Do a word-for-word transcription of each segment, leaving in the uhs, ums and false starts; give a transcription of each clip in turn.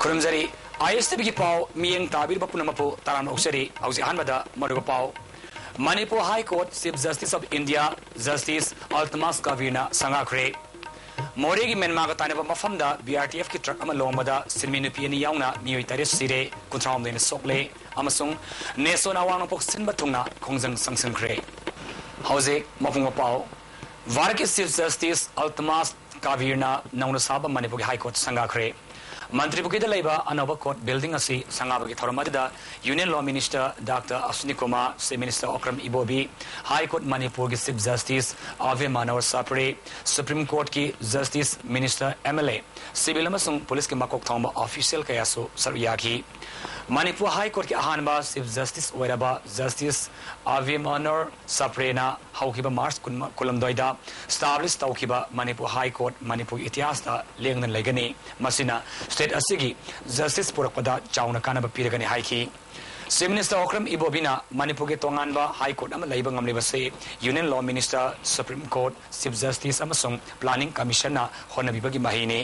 ꯈꯨꯔꯨꯝꯖꯔꯤ꯫ ꯑꯥꯏ S T ꯚꯤꯒꯤ ꯄꯥꯎ ꯃꯤꯠꯌꯦꯡ ꯇꯥꯕꯤꯔꯤꯕ ꯄꯨꯝꯅꯃꯛꯄꯨ ꯇꯔꯥꯝꯅ ꯑꯣꯛꯆꯔꯤ꯫ ꯍꯧꯖꯤꯛ ꯑꯍꯥꯟꯕꯗ ꯃꯔꯨꯑꯣꯏꯕ ꯄꯥꯎ꯫ Manipur high court chief justice of India justice Altamas ꯀꯥꯕꯤꯔꯅ ꯁꯪꯒꯥꯈ꯭ꯔꯦ꯫ ꯃꯣꯔꯦꯒꯤ ꯃꯦꯟꯃꯥꯔꯒ ꯇꯥꯏꯅꯕ ꯃꯐꯝꯗ ꯕꯤ ꯑꯥꯔ ꯇꯤ ꯑꯦꯐꯀꯤ ꯇ꯭ꯔꯛ ꯑꯃ ꯂꯣꯡꯕꯗ ꯁꯤꯟꯃꯤ ꯅꯨꯄꯤ ꯑꯅꯤ ꯌꯥꯎꯅ ꯃꯤꯑꯣꯏ ꯇꯔꯦꯠ ꯁꯤꯔꯦ, ꯀꯨꯟꯊ꯭ꯔꯥꯍꯨꯝꯗꯣꯏꯅ ꯁꯣꯛꯂꯦ ꯑꯃꯁꯨꯡ ꯅꯦꯁꯣꯟ ꯑꯋꯥꯡ ꯅꯣꯡꯄꯣꯛ ꯁꯤꯟꯕ ꯊꯨꯡꯅ ꯈꯣꯡꯖꯪ ꯆꯪꯁꯤꯟꯈ꯭ꯔꯦ꯫ ꯍꯧꯖꯤꯛ ꯃꯄꯨꯡ ꯃꯄꯥꯎ꯫ ꯚꯥꯔꯠꯀꯤ ꯆꯤꯐ ꯖꯁꯇꯤꯁ ꯑꯜꯇꯃꯥꯁ ꯀꯥꯕꯤꯔꯅ ꯅꯧꯅ ꯁꯥꯕ ꯃꯅꯤꯄꯨꯔꯒꯤ ꯍꯥꯏ ꯀꯣꯔꯠ ꯁꯪꯒꯥꯈ꯭ꯔꯦ꯫ ꯃꯟꯇ꯭ꯔꯤ ꯄꯨꯈ꯭ꯔꯤꯗ ꯂꯩꯕ ꯑꯅꯧꯕ ꯀꯣꯔꯠ ꯕꯤꯜꯗꯤꯡ ꯑꯁꯤ ꯁꯪꯒꯥꯕꯒꯤ ꯊꯧꯔꯝ ꯑꯗꯨꯗ union law minister doctor Ashwini Kumar, chief minister Okram Ibobi, high court ꯃꯅꯤꯄꯨꯔꯒꯤ chief justice Abhay Manohar Sapre, supreme ꯀꯣꯔꯠꯀꯤ justice, minister, M L A, civil ꯑꯃꯁꯨꯡ ꯄꯨꯂꯤꯁꯀꯤ ꯃꯀꯣꯛ ꯊꯣꯡꯕ ꯑꯣꯐꯤꯁꯤꯌꯦꯜ ꯀꯌꯥꯁꯨ ꯁꯔꯨꯛ ꯌꯥꯈꯤ꯫ ꯃꯅꯤꯄꯨꯔ ꯍꯥꯏ ꯀꯣꯔꯠꯀꯤ ꯑꯍꯥꯟꯕ ꯆꯤꯐ ꯖꯁꯇꯤꯁ ꯑꯣꯏꯔꯕ ꯖꯁꯇꯤꯁ ꯑꯚꯌ ꯃꯅꯣꯍꯔ ꯁꯥꯄ꯭ꯔꯦꯅ ꯍꯧꯈꯤꯕ ꯃꯥꯔꯆ ꯀꯨꯟ, ꯀꯨꯟꯍꯨꯝꯗꯣꯏꯗ ꯁ꯭ꯇꯥꯕ꯭ꯂꯤꯁ ꯇꯧꯈꯤꯕ ꯃꯅꯤꯄꯨꯔ ꯍꯥꯏ ꯀꯣꯔꯠ ꯃꯅꯤꯄꯨꯔꯒꯤ ꯏꯇꯤꯍꯥꯁꯇ ꯂꯦꯡꯗꯅ ꯂꯩꯒꯅꯤ꯫ ꯃꯁꯤꯅ ꯁ꯭ꯇꯦꯠ ꯑꯁꯤꯒꯤ ꯖꯁꯇꯤꯁ ꯄꯨꯔꯛꯄꯗ ꯆꯥꯎꯅ ꯀꯥꯟꯅꯕ ꯄꯤꯔꯒꯅꯤ ꯍꯥꯏꯈꯤ꯫ ꯆꯤꯐ ꯃꯤꯅꯤꯁꯇꯔ ꯑꯣꯀ꯭ꯔꯝ ꯏꯕꯣꯕꯤꯅ ꯃꯅꯤꯄꯨꯔꯒꯤ ꯇꯣꯉꯥꯟꯕ ꯍꯥꯏ ꯀꯣꯔꯠ ꯑꯃ ꯂꯩꯕ ꯉꯝꯂꯤꯕꯁꯤ union law minister, supreme court, chief justice ꯑꯃꯁꯨꯡ ꯄ꯭ꯂꯥꯅꯤꯡ ꯀꯃꯤꯁꯟꯅ ꯍꯣꯠꯅꯕꯤꯕꯒꯤ ꯃꯍꯩꯅꯤ꯫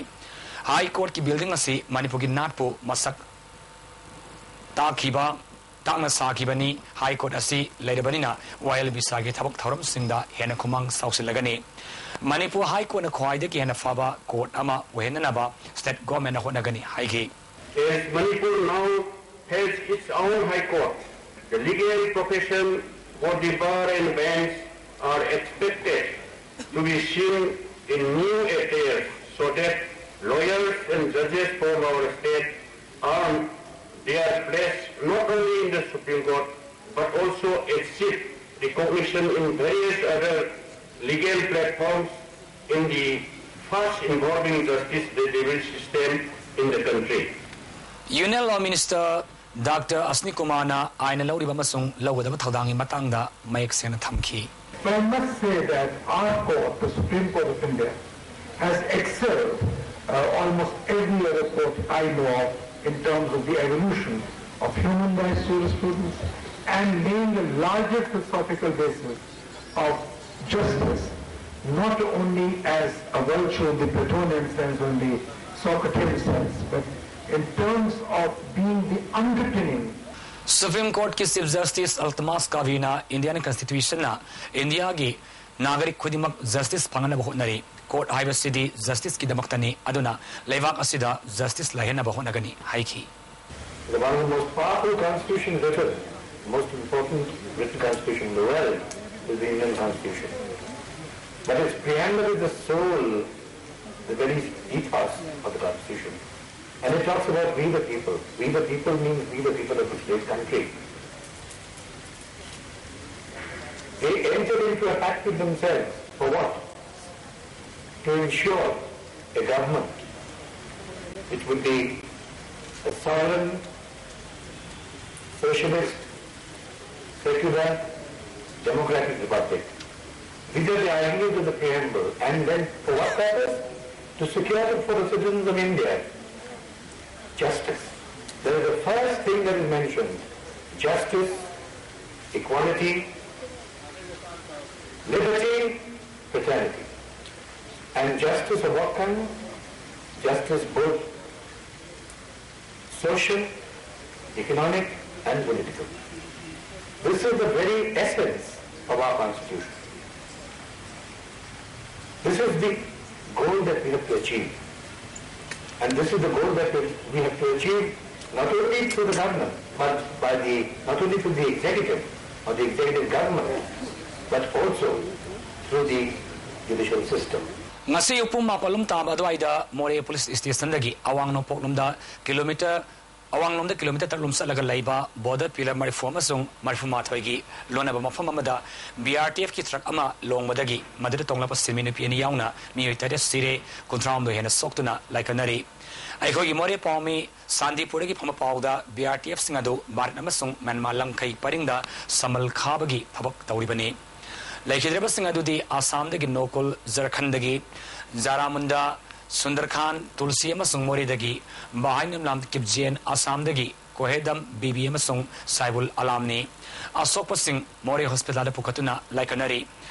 ꯍꯥꯏ ꯀꯣꯔꯠꯀꯤ ꯕꯤꯜꯗꯤꯡ ꯑꯁꯤ ꯃꯅꯤꯄꯨꯔꯒꯤ ꯅꯥꯠꯄꯨ ꯃꯁꯛ ꯇꯥꯛꯈꯤꯕ, ꯇꯥꯛꯅ ꯁꯥꯈꯤꯕꯅꯤ꯫ ꯍꯥꯏ ꯀꯣꯔꯠ ꯑꯁꯤ ꯂꯩꯔꯕꯅꯤꯅ ꯋꯥꯌꯦꯜ ꯕꯤꯆꯥꯔꯒꯤ ꯊꯕꯛ ꯊꯧꯔꯝꯁꯤꯡꯗ ꯍꯦꯟꯅ ꯈꯨꯃꯥꯡ ꯆꯥꯎꯁꯤꯜꯂꯒꯅꯤ꯫ ꯃꯅꯤꯄꯨꯔ ꯍꯥꯏ ꯀꯣꯔꯠꯅ ꯈ꯭ꯋꯥꯏꯗꯒꯤ ꯍꯦꯟꯅ ꯐꯕ ꯀꯣꯔꯠ ꯑꯃ ꯑꯣꯏꯍꯟꯅꯅꯕ ꯁ꯭ꯇꯦꯠ ꯒꯣꯔꯃꯦꯟꯅ ꯍꯣꯠꯅꯒꯅꯤ ꯍꯥꯏꯈꯤ꯫ As Manipur now has its own High Court, the legal profession, both the bar and bench, are expected to be seen in new attires so that lawyers and judges from our state earn their place not only in the Supreme Court but also achieve recognition in various other legal platforms in the fast evolving justice delivery system in the country. Union law minister doctor Ashwani ꯀꯨꯃꯥꯔꯅ ꯑꯥꯏꯟꯅ ꯂꯧꯔꯤꯕ ꯑꯃꯁꯨꯡ ꯂꯧꯒꯗꯕ ꯊꯧꯗꯥꯡꯒꯤ ꯃꯇꯥꯡꯗ ꯃꯌꯦꯛ ꯁꯦꯡꯅ ꯊꯝꯈꯤ꯫ So I must say that our court, the Supreme Court of India, has excelled uh, almost every other court I know of in terms of the evolution of human rights jurisprudence and laying the larger philosophical basis of justice, not only as a virtue in the Platonian sense or in the Socratic sense, but in terms of being the underpinning Supreme Courtꯀꯤ Chief Justice Altamas Kaviꯅ Indian Constitutionꯅ ꯏꯟꯗꯤꯌꯥꯒꯤ ꯅꯥꯒꯔꯤꯛ ꯈꯨꯗꯤꯡꯃꯛ justice ꯐꯪꯅꯅꯕ ꯍꯣꯠꯅꯔꯤ꯫ Court ꯍꯥꯏꯕꯁꯤꯗꯤ ꯖꯁꯇꯤꯁꯀꯤꯗꯃꯛꯇꯅꯤ, ꯑꯗꯨꯅ ꯂꯩꯕꯥꯛ ꯑꯁꯤꯗ justice ꯂꯩꯍꯟꯅꯕ ꯍꯣꯠꯅꯒꯅꯤ ꯍꯥꯏꯈꯤ꯫ The one of the most powerful constitutions written, the most important written constitution in the world, is the Indian Constitution. But its preamble is the soul, the very ethos of the Constitution. And it talks about we the people. We the people means we the people of this great country. They entered into a pact with themselves for what? To ensure a government which would be a sovereign, socialist, secular, democratic republic. These are the ideas of the preamble. And then for what purpose? To secure it for the citizens of India. Justice. There is the first thing that is mentioned. Justice, equality, liberty, fraternity. And justice of what kind? Justice both social, economic and political. This is the very essence of our constitution. This is the goal that we have to achieve. And this is the goal that we have to achieve not only through the government, but by the, not only through the executive or the executive government, but also through the judicial system. ꯉꯁꯤ ꯄꯨꯡ ꯃꯥꯄꯜ ꯂꯣꯝ ꯇꯥꯕ ꯑꯗꯨꯋꯥꯏꯗ ꯃꯣꯔꯦ police ꯁ꯭ꯇꯦꯁꯟꯗꯒꯤ ꯑꯋꯥꯡ ꯅꯣꯡꯄꯣꯛꯂꯣꯝꯗ kilometre ꯑꯋꯥꯡꯂꯣꯝꯗ kilometre ꯇꯔꯨꯛ ꯂꯣꯝ ꯆꯠꯂꯒ ꯂꯩꯕ ꯕꯣꯔꯗꯔ ꯄꯤꯂꯔ ꯃꯔꯤꯐꯨ ꯑꯃꯁꯨꯡ ꯃꯔꯤꯐꯨ ꯃꯥꯊꯣꯏꯒꯤ ꯂꯣꯟꯅꯕ ꯃꯐꯝ ꯑꯃꯗ ꯕꯤ ꯑꯥꯔ ꯇꯤ ꯑꯦꯐꯀꯤ ꯇ꯭ꯔꯛ ꯑꯃ ꯂꯣꯡꯕꯗꯒꯤ ꯃꯗꯨꯗ ꯇꯣꯡꯂꯛꯄ ꯁꯤꯟꯃꯤ ꯅꯨꯄꯤ ꯑꯅꯤ ꯌꯥꯎꯅ ꯃꯤꯑꯣꯏ ꯇꯔꯦꯠ ꯁꯤꯔꯦ, ꯀꯨꯟꯊ꯭ꯔꯥ ꯍꯨꯝꯗꯣꯏ ꯍꯦꯟꯅ ꯁꯣꯛꯇꯨꯅ ꯂꯥꯏꯀꯠꯅꯔꯤ꯫ ꯑꯩꯈꯣꯏꯒꯤ ꯃꯣꯔꯦ ꯄꯥꯎꯃꯤ ꯁꯥꯟꯇꯤꯄꯨꯔꯗꯒꯤ ꯐꯪꯕ ꯄꯥꯎꯗ ꯕꯤ ꯑꯥꯔ ꯇꯤ ꯑꯦꯐꯁꯤꯡ ꯑꯗꯨ ꯚꯥꯔꯠ ꯑꯃꯁꯨꯡ ꯃ꯭ꯌꯥꯟꯃꯥꯔ ꯂꯝꯈꯩ ꯄꯔꯤꯡꯗ ꯁꯃꯜ ꯈꯥꯕꯒꯤ ꯊꯕꯛ ꯇꯧꯔꯤꯕꯅꯤ꯫ ꯂꯩꯈꯤꯗ꯭ꯔꯕꯁꯤꯡ ꯑꯗꯨꯗꯤ ꯑꯁꯥꯝꯗꯒꯤ ꯅꯣꯀꯨꯜ, ꯖꯔꯈꯟꯗꯒꯤ ꯖꯥꯔꯥꯃꯨꯟꯗꯥ, ꯁꯨꯟꯗꯔꯈꯥꯟ, ꯇꯨꯜꯁꯤ ꯑꯃꯁꯨꯡ ꯃꯣꯔꯦꯗꯒꯤ ꯕꯥꯍꯥꯏꯅꯝꯂꯥꯝ ꯀꯤꯞꯖꯦꯟ, ꯑꯁꯥꯝꯗꯒꯤ ꯀꯣꯍꯦꯗꯝ ꯕꯤꯕꯤ ꯑꯃꯁꯨꯡ ꯁꯥꯏꯕꯨꯜ ꯑꯂꯥꯝꯅꯤ꯫ ꯑꯁꯣꯛꯄꯁꯤꯡ ꯃꯣꯔꯦ ꯍꯣꯁꯄꯤꯇꯥꯜꯗ ꯄꯨꯈꯠꯇꯨꯅ ꯂꯥꯏꯀꯠꯅꯔꯤ꯫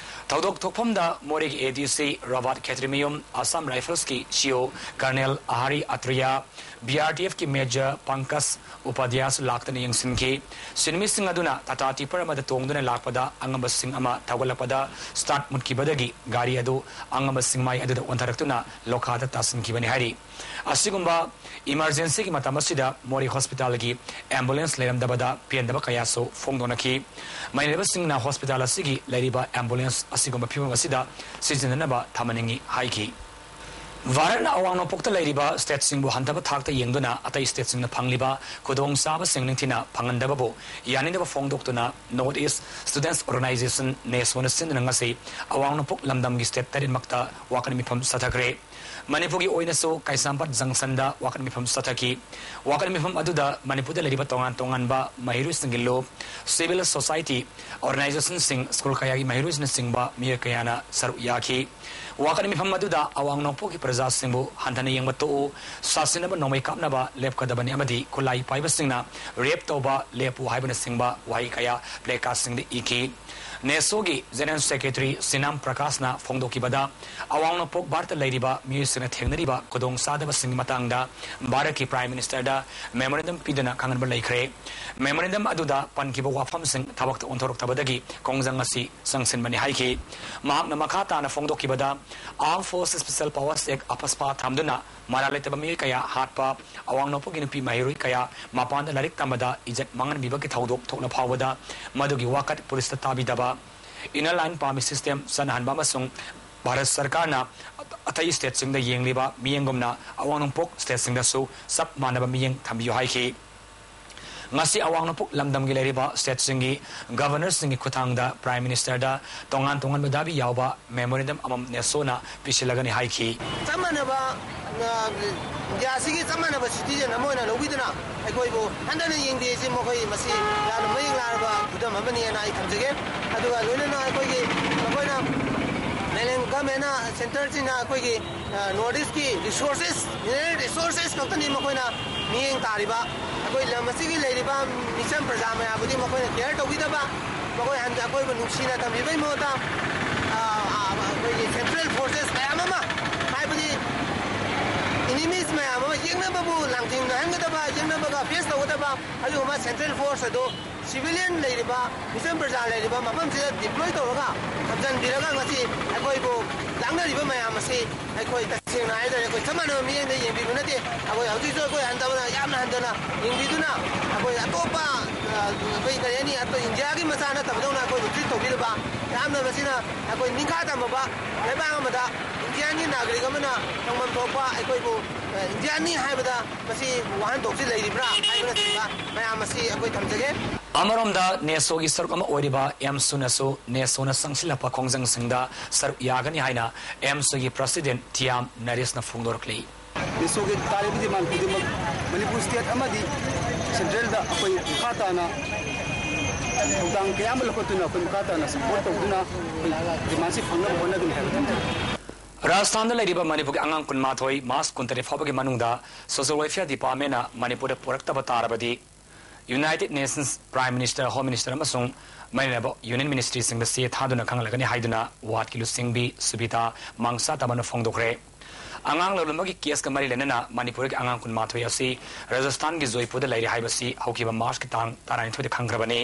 ꯊꯧꯗꯣꯛ ꯊꯣꯛꯐꯝꯗ ꯃꯣꯔꯦꯒꯤ ꯑꯦ ꯗꯤ ꯁꯤ ꯔꯣꯕꯥꯔꯠ ꯈꯦꯇ꯭ꯔꯤꯃꯌꯨꯝ, ꯑꯁꯥꯝ ꯔꯥꯏꯐꯜꯁꯀꯤ C O colonel Ahari Atriya, B R T ꯑꯦꯐꯀꯤ ꯃꯦꯖꯔ ꯄꯪꯀꯖ ꯎꯄꯥꯙ꯭ꯌꯥꯁ ꯂꯥꯛꯇꯨꯅ ꯌꯦꯡꯁꯤꯟꯈꯤ꯫ ꯁꯤꯟꯃꯤꯁꯤꯡ ꯑꯗꯨꯅ ꯇꯥꯇꯥ ꯇꯤꯄꯔ ꯑꯃꯗ ꯇꯣꯡꯗꯨꯅ ꯂꯥꯛꯄꯗ ꯑꯉꯝꯕꯁꯤꯡ ꯑꯃ ꯊꯧꯒꯠꯂꯛꯄꯗ ꯁ꯭ꯇꯥꯔꯠ ꯃꯨꯠꯈꯤꯕꯗꯒꯤ ꯒꯥꯔꯤ ꯑꯗꯨ ꯑꯉꯝꯕꯁꯤꯡ ꯃꯥꯏ ꯑꯗꯨꯗ ꯑꯣꯟꯊꯔꯛꯇꯨꯅ ꯂꯣꯈꯥꯗ ꯇꯥꯁꯤꯟꯈꯤꯕꯅꯤ ꯍꯥꯏꯔꯤ꯫ ꯑꯁꯤꯒꯨꯝꯕ ꯏꯃꯔꯖꯦꯟꯁꯤꯒꯤ ꯃꯇꯝ ꯑꯁꯤꯗ ꯃꯣꯔꯦ ꯍꯣꯁꯄꯤꯇꯥꯜꯒꯤ ꯑꯦꯝꯕꯨꯂꯦꯟꯁ ꯂꯩꯔꯝꯗꯕꯗ ꯄꯦꯟꯗꯕ ꯀꯌꯥꯁꯨ ꯐꯣꯡꯗꯣꯛꯅꯈꯤ꯫ ꯃꯩꯅꯕꯁꯤꯡꯅ ꯍꯣꯁꯄꯤꯇꯥꯜ ꯑꯁꯤꯒꯤ ꯂꯩꯔꯤꯕ ꯑꯦꯝꯕꯨꯂꯦꯟꯁ ꯑꯁꯤꯒꯨꯝꯕ ꯐꯤꯕꯝ ꯑꯁꯤꯗ ꯁꯤꯖꯤꯟꯅꯅꯕ ꯊꯝꯍꯟꯅꯤꯡꯏ ꯍꯥꯏꯈꯤ꯫ ꯚꯥꯔꯠꯅ ꯑꯋꯥꯡ ꯅꯣꯡꯄꯣꯛꯇ ꯂꯩꯔꯤꯕ ꯁ꯭ꯇꯦꯠꯁꯤꯡꯕꯨ ꯍꯟꯊꯕ ꯊꯥꯛꯇ ꯌꯦꯡꯗꯨꯅ ꯑꯇꯩ ꯁ꯭ꯇꯦꯠꯁꯤꯡꯅ ꯐꯪꯂꯤꯕ ꯈꯨꯗꯣꯡꯆꯥꯕꯁꯤꯡ ꯅꯤꯡꯊꯤꯅ ꯐꯪꯍꯟꯗꯕꯕꯨ ꯌꯥꯅꯤꯡꯗꯕ ꯐꯣꯡꯗꯣꯛꯇꯨꯅ ꯅꯣꯔꯠ ꯏꯁ ꯁ꯭ꯇꯨꯗꯦꯟꯠꯁ ꯑꯣꯔꯒꯅꯥꯏꯖꯦꯁꯟ, ꯅꯦꯁꯣꯅ ꯁꯤꯟꯗꯨꯅ ꯉꯁꯤ ꯑꯋꯥꯡ ꯅꯣꯡꯄꯣꯛ ꯂꯝꯗꯝꯒꯤ ꯁ꯭ꯇꯦꯠ ꯇꯔꯦꯠꯃꯛꯇ ꯋꯥꯀꯠ ꯃꯤꯐꯝ ꯆꯠꯊꯈ꯭ꯔꯦ꯫ ꯃꯅꯤꯄꯨꯔꯒꯤ ꯑꯣꯏꯅꯁꯨ ꯀꯩꯁꯥꯝꯄꯥꯠ ꯖꯪꯁꯟꯗ ꯋꯥꯀꯠ ꯃꯤꯐꯝ ꯆꯠꯊꯈꯤ꯫ ꯋꯥꯀꯠ ꯃꯤꯐꯝ ꯑꯗꯨꯗ ꯃꯅꯤꯄꯨꯔꯗ ꯂꯩꯔꯤꯕ ꯇꯣꯉꯥꯟ ꯇꯣꯉꯥꯟꯕ ꯃꯍꯩꯔꯣꯏꯁꯤꯡꯒꯤ ꯂꯨꯞ, ꯁꯤꯚꯤꯜ ꯁꯣꯁꯥꯏꯇꯤ ꯑꯣꯔꯒꯅꯥꯏꯖꯦꯁꯟꯁꯤꯡ, ꯁ꯭ꯀꯨꯜ ꯀꯌꯥꯒꯤ ꯃꯍꯩꯔꯣꯏꯁꯤꯡꯅꯆꯤꯡꯕ ꯃꯤꯑꯣꯏ ꯀꯌꯥꯅ ꯁꯔꯨꯛ ꯌꯥꯈꯤ꯫ ꯋꯥꯀꯠ ꯃꯤꯐꯝ ꯑꯗꯨꯗ ꯑꯋꯥꯡ ꯅꯣꯡꯄꯣꯛꯀꯤ ꯄ꯭ꯔꯖꯥꯁꯤꯡꯕꯨ ꯍꯟꯊꯅ ꯌꯦꯡꯕ ꯇꯣꯛꯎ, ꯁꯥꯁꯤꯟꯅꯕ ꯅꯣꯡꯃꯩ ꯀꯥꯞꯅꯕ ꯂꯦꯞꯀꯗꯕꯅꯤ ꯑꯃꯗꯤ ꯈꯨꯠꯂꯥꯏ ꯄꯥꯏꯕꯁꯤꯡꯅ ꯔꯦꯞ ꯇꯧꯕ ꯂꯦꯞꯄꯨ ꯍꯥꯏꯕꯅꯆꯤꯡꯕ ꯋꯥꯍꯩ ꯀꯌꯥ ꯄ꯭ꯂꯦꯀꯥꯔꯗꯁꯤꯡꯗ ꯏꯈꯤ꯫ ꯅꯦꯁꯣꯒꯤ ꯖꯦꯅꯔꯦꯜ ꯁꯦꯀ꯭ꯔꯦꯇꯔꯤ ꯁꯤꯅꯥꯝ ꯄ꯭ꯔꯀꯥꯁꯅ ꯐꯣꯡꯗꯣꯛꯈꯤꯕꯗ, ꯑꯋꯥꯡ ꯅꯣꯡꯄꯣꯛ ꯚꯥꯔꯠꯇ ꯂꯩꯔꯤꯕ ꯃꯤꯑꯣꯏꯁꯤꯡꯅ ꯊꯦꯡꯅꯔꯤꯕ ꯈꯨꯗꯣꯡꯆꯥꯗꯕꯁꯤꯡꯒꯤ ꯃꯇꯥꯡꯗ ꯚꯥꯔꯠꯀꯤ ꯄ꯭ꯔꯥꯏꯝ ꯃꯤꯅꯤꯁꯇꯔꯗ ꯃꯦꯃꯣꯔꯦꯟꯗꯝ ꯄꯤꯗꯨꯅ ꯈꯪꯍꯟꯕ ꯂꯩꯈ꯭ꯔꯦ꯫ ꯃꯦꯃꯣꯔꯦꯟꯗꯝ ꯑꯗꯨꯗ ꯄꯟꯈꯤꯕ ꯋꯥꯐꯝꯁꯤꯡ ꯊꯕꯛꯇ ꯑꯣꯟꯊꯣꯔꯛꯇꯕꯗꯒꯤ ꯈꯣꯡꯖꯪ ꯑꯁꯤ ꯆꯪꯁꯤꯟꯕꯅꯤ ꯍꯥꯏꯈꯤ꯫ ꯃꯍꯥꯛꯅ ꯃꯈꯥ ꯇꯥꯅ ꯐꯣꯡꯗꯣꯛꯈꯤꯕꯗ, Armed Forces Special Powers Act, ꯑꯄꯁꯄꯥ ꯊꯝꯗꯨꯅ ꯃꯔꯥꯜ ꯂꯩꯇꯕ ꯃꯤꯑꯣꯏ ꯀꯌꯥ ꯍꯥꯠꯄ, ꯑꯋꯥꯡ ꯅꯣꯡꯄꯣꯛꯀꯤ ꯅꯨꯄꯤ ꯃꯍꯩꯔꯣꯏ ꯀꯌꯥ ꯃꯄꯥꯟꯗ ꯂꯥꯏꯔꯤꯛ ꯇꯝꯕꯗ ꯏꯖꯠ ꯃꯥꯡꯍꯟꯕꯤꯕꯒꯤ ꯊꯧꯗꯣꯛ ꯊꯣꯛꯂ ꯐꯥꯎꯕꯗ ꯃꯗꯨꯒꯤ ꯋꯥꯀꯠ ꯄꯨꯂꯤꯁꯇ ꯇꯥꯕꯤꯗꯕ, Inner Line Permit System ꯆꯠꯅꯍꯟꯕ ꯑꯃꯁꯨꯡ ꯚꯥꯔꯠ ꯁꯔꯀꯥꯔꯅ ꯑꯇꯩ ꯁ꯭ꯇꯦꯠꯁꯤꯡꯗ ꯌꯦꯡꯂꯤꯕ ꯃꯤꯠꯌꯦꯡꯒꯨꯝꯅ ꯑꯋꯥꯡ ꯅꯣꯡꯄꯣꯛ ꯁ꯭ꯇꯦꯠꯁꯤꯡꯗꯁꯨ ꯆꯞ ꯃꯥꯟꯅꯕ ꯃꯤꯠꯌꯦꯡ ꯊꯝꯕꯤꯌꯨ ꯍꯥꯏꯈꯤ꯫ ꯉꯁꯤ ꯑꯋꯥꯡ ꯅꯣꯡꯄꯣꯛ ꯂꯝꯗꯝꯒꯤ ꯂꯩꯔꯤꯕ ꯁ꯭ꯇꯦꯠꯁꯤꯡꯒꯤ ꯒꯚꯔꯅꯔꯁꯤꯡꯒꯤ ꯈꯨꯠꯊꯥꯡꯗ ꯄ꯭ꯔꯥꯏꯝ ꯃꯤꯅꯤꯁꯇꯔꯗ ꯇꯣꯉꯥꯟ ꯇꯣꯉꯥꯟꯕ ꯗꯥꯕꯤ ꯌꯥꯎꯕ ꯃꯦꯃꯣꯔꯦꯟꯗꯝ ꯑꯃꯃꯝ ꯅꯦꯁꯣꯅ ꯄꯤꯁꯤꯜꯂꯒꯅꯤ ꯍꯥꯏꯈꯤ꯫ ꯆꯞ ꯃꯥꯟꯅꯕ, ꯑ, ꯏꯟꯗꯤꯌꯥꯁꯤꯒꯤ ꯆꯞ ꯃꯥꯟꯅꯕ ꯁꯤꯇꯤꯖꯟ ꯑꯃ ꯑꯣꯏꯅ ꯂꯧꯕꯤꯗꯨꯅ ꯑꯩꯈꯣꯏꯕꯨ ꯍꯟꯊꯅ ꯌꯦꯡꯕꯤꯔꯤꯁꯤ ꯃꯈꯣꯏ ꯃꯁꯤ ꯌꯥꯝꯅ ꯃꯌꯦꯛ ꯂꯥꯔꯕ ꯈꯨꯗꯝ ꯑꯃꯅꯤꯅ ꯑꯩ ꯊꯝꯖꯒꯦ꯫ ꯑꯗꯨꯒ ꯂꯣꯏꯅꯅ ꯑꯩꯈꯣꯏꯒꯤ, ꯃꯈꯣꯏꯅ ꯃꯦꯂꯦꯟ ꯒꯃꯦꯟꯅ ꯁꯦꯟꯇꯔꯁꯤꯡꯅ ꯑꯩꯈꯣꯏꯒꯤ, ꯑ, ꯅꯣꯔꯠ ꯏꯁꯀꯤ ꯔꯤꯁꯣꯔꯁꯦꯁ, ꯃꯤꯅꯔꯦꯜ ꯔꯤꯁꯣꯔꯁꯦꯁ ꯈꯛꯇꯅꯤ ꯃꯈꯣꯏꯅ ꯃꯤꯠꯌꯦꯡ ꯇꯥꯔꯤꯕ꯫ ꯑꯩꯈꯣꯏ ꯂꯝ ꯑꯁꯤꯒꯤ ꯂꯩꯔꯤꯕ ꯃꯤꯆꯝ ꯄ꯭ꯔꯖꯥ ꯃꯌꯥꯝꯕꯨꯗꯤ ꯃꯈꯣꯏꯅ ꯀꯦꯌꯔ ꯇꯧꯕꯤꯗꯕ, ꯃꯈꯣꯏ ꯍꯟ-, ꯑꯩꯈꯣꯏꯕꯨ ꯅꯨꯡꯁꯤꯅ ꯊꯝꯕꯤꯕꯒꯤ ꯃꯍꯨꯠꯇ ꯑꯩꯈꯣꯏꯒꯤ ꯁꯦꯟꯇ꯭ꯔꯦꯜ ꯐꯣꯔꯁꯦꯁ ꯃꯌꯥꯝ ꯑꯃ, ꯍꯥꯏꯕꯗꯤ ꯏꯅꯤꯃꯤꯁ ꯃꯌꯥꯝ ꯑꯃ ꯌꯦꯛꯅꯕꯕꯨ ꯂꯥꯟꯊꯦꯡꯅꯍꯟꯒꯗꯕ, ꯌꯦꯛꯅꯕꯒ ꯐꯦꯁ ꯇꯧꯒꯗꯕ ꯑꯗꯨꯒꯨꯝꯕ ꯁꯦꯟꯇ꯭ꯔꯦꯜ ꯐꯣꯔꯁ ꯑꯗꯨ ꯁꯤꯚꯤꯂꯤꯌꯟ ꯂꯩꯔꯤꯕ, ꯃꯤꯆꯝ ꯄ꯭ꯔꯖꯥ ꯂꯩꯔꯤꯕ ꯃꯐꯝꯁꯤꯗ ꯗꯤꯄ꯭ꯂꯣꯏ ꯇꯧꯔꯒ ꯊꯝꯖꯤꯟꯕꯤꯔꯒ ꯉꯁꯤ ꯑꯩꯈꯣꯏꯕꯨ ꯂꯥꯡꯅꯔꯤꯕ ꯃꯌꯥꯝ ꯑꯁꯤ ꯑꯩꯈꯣꯏ ꯇꯁꯦꯡꯅ ꯍꯥꯏꯔꯒꯗꯤ ꯑꯩꯈꯣꯏ ꯆꯞ ꯃꯥꯟꯅꯕ ꯃꯤꯠꯌꯦꯡꯗ ꯌꯦꯡꯕꯤꯕ ꯅꯠꯇꯦ꯫ ꯑꯩꯈꯣꯏ ꯍꯧꯖꯤꯛꯁꯨ ꯑꯩꯈꯣꯏ ꯍꯟꯊꯕꯗ, ꯌꯥꯝꯅ ꯍꯟꯊꯅ ꯌꯦꯡꯕꯤꯗꯨꯅ ꯑꯩꯈꯣꯏ ꯑꯇꯣꯞꯄ, ꯑ, ꯑꯩꯈꯣꯏ ꯀꯔꯤ ꯍꯥꯏꯅꯤ, ꯑꯇꯣꯞꯄ ꯏꯟꯗꯤꯌꯥꯒꯤ ꯃꯆꯥ ꯅꯠꯇꯕꯗꯧꯅ ꯑꯩꯈꯣꯏꯕꯨ ꯇ꯭ꯔꯤꯠ ꯇꯧꯕꯤꯔꯤꯕ ꯌꯥꯝꯅ ꯃꯁꯤꯅ ꯑꯩꯈꯣꯏ ꯅꯤꯡꯈꯥ ꯇꯝꯃꯕ ꯂꯩꯕꯥꯛ ꯑꯃꯗ ꯏꯟꯗꯤꯌꯥꯒꯤ ꯅꯥꯒꯔꯤꯛ ꯑꯃꯅ ꯐꯪꯐꯝ ꯊꯣꯛꯄ ꯑꯩꯈꯣꯏꯕꯨ, ꯑ, ꯏꯟꯗꯤꯌꯥꯅꯤ ꯍꯥꯏꯕꯗ ꯃꯁꯤ ꯋꯥꯍꯟꯊꯣꯛꯁꯤ ꯂꯩꯔꯤꯕ꯭ꯔꯥ ꯍꯥꯏꯕꯅꯆꯤꯡꯕ ꯃꯌꯥꯝ ꯑꯁꯤ ꯑꯩꯈꯣꯏ ꯊꯝꯖꯒꯦ꯫ ꯑꯃꯔꯣꯝꯗ, ꯅꯦꯁꯣꯒꯤ ꯁꯔꯨꯛ ꯑꯃ ꯑꯣꯏꯔꯤꯕ ꯑꯦꯝꯁꯨꯅꯁꯨ ꯅꯦꯁꯣꯅ ꯆꯪꯁꯤꯜꯂꯛꯄ ꯈꯣꯡꯖꯪꯁꯤꯡꯗ ꯁꯔꯨꯛ ꯌꯥꯒꯅꯤ ꯍꯥꯏꯅ ꯑꯦꯝꯁꯨꯒꯤ ꯄ꯭ꯔꯁꯤꯗꯦꯟꯠ ꯊꯤꯌꯥꯝ ꯅꯔꯦꯁꯅ ꯐꯣꯡꯗꯣꯔꯛꯂꯤ꯫ ꯅꯦꯁꯣꯒꯤ ꯇꯥꯔꯤꯕ ꯗꯤꯃꯥꯟ ꯈꯨꯗꯤꯡꯃꯛ ꯃꯅꯤꯄꯨꯔ ꯁ꯭ꯇꯦꯠ ꯑꯃꯗꯤ ꯁꯦꯟꯇ꯭ꯔꯦꯜꯗ ꯑꯩꯈꯣꯏ ꯃꯈꯥ ꯇꯥꯅ ꯊꯧꯗꯥꯡ ꯀꯌꯥ ꯑꯃ ꯂꯧꯈꯠꯇꯨꯅ ꯑꯩꯈꯣꯏ ꯃꯈꯥ ꯇꯥꯅ ꯁꯄꯣꯔꯠ ꯇꯧꯗꯨꯅ ꯑꯩꯈꯣꯏ ꯗꯤꯃꯥꯟꯁꯤ ꯐꯪꯅꯕ ꯍꯣꯠꯅꯒꯅꯤ ꯍꯥꯏꯕ ꯊꯝꯖꯒꯦ꯫ ꯔꯥꯖꯁꯊꯥꯟꯗ ꯂꯩꯔꯤꯕ ꯃꯅꯤꯄꯨꯔꯒꯤ ꯑꯉꯥꯡ ꯀꯨꯟꯃꯥꯊꯣꯏ ꯃꯥꯔꯆ ꯀꯨꯟꯇꯔꯦꯠ ꯐꯥꯎꯕꯒꯤ ꯃꯅꯨꯡꯗ ꯁꯣꯁꯤꯌꯦꯜ ꯋꯦꯜꯐꯤꯌꯔ ꯗꯤꯄꯥꯔꯠꯃꯦꯟꯅ ꯃꯅꯤꯄꯨꯔꯗ ꯄꯨꯔꯛꯇꯕ ꯇꯥꯔꯕꯗꯤ, United nations, prime minister, home minister ꯑꯃꯁꯨꯡ ꯃꯔꯤ ꯂꯩꯅꯕ ꯌꯨꯅꯤꯌꯟ ꯃꯤꯅꯤꯁꯇ꯭ꯔꯤꯁꯤꯡꯗ ꯆꯦ ꯊꯥꯗꯨꯅ ꯈꯪꯍꯜꯂꯒꯅꯤ ꯍꯥꯏꯗꯨꯅ ꯋꯥꯔꯗꯀꯤ ꯂꯨꯆꯤꯡꯕꯤ ꯁꯨꯕꯤꯇꯥ ꯃꯥꯡꯁꯥꯇꯥꯕꯅ ꯐꯣꯡꯗꯣꯛꯈ꯭ꯔꯦ꯫ ꯑꯉꯥꯡ ꯂꯧꯔꯝꯕꯒꯤ ꯀꯦꯁꯀ ꯃꯔꯤ ꯂꯩꯅꯅ ꯃꯅꯤꯄꯨꯔꯒꯤ ꯑꯉꯥꯡ ꯀꯨꯟꯃꯥꯊꯣꯏ ꯑꯁꯤ ꯔꯥꯖꯁꯊꯥꯟꯒꯤ ꯖꯣꯏꯄꯨꯔꯗ ꯂꯩꯔꯤ ꯍꯥꯏꯕꯁꯤ ꯍꯧꯈꯤꯕ ꯃꯥꯔꯆꯀꯤ ꯇꯥꯡ ꯇꯔꯥꯅꯤꯊꯣꯏꯗ ꯈꯪꯈ꯭ꯔꯕꯅꯤ꯫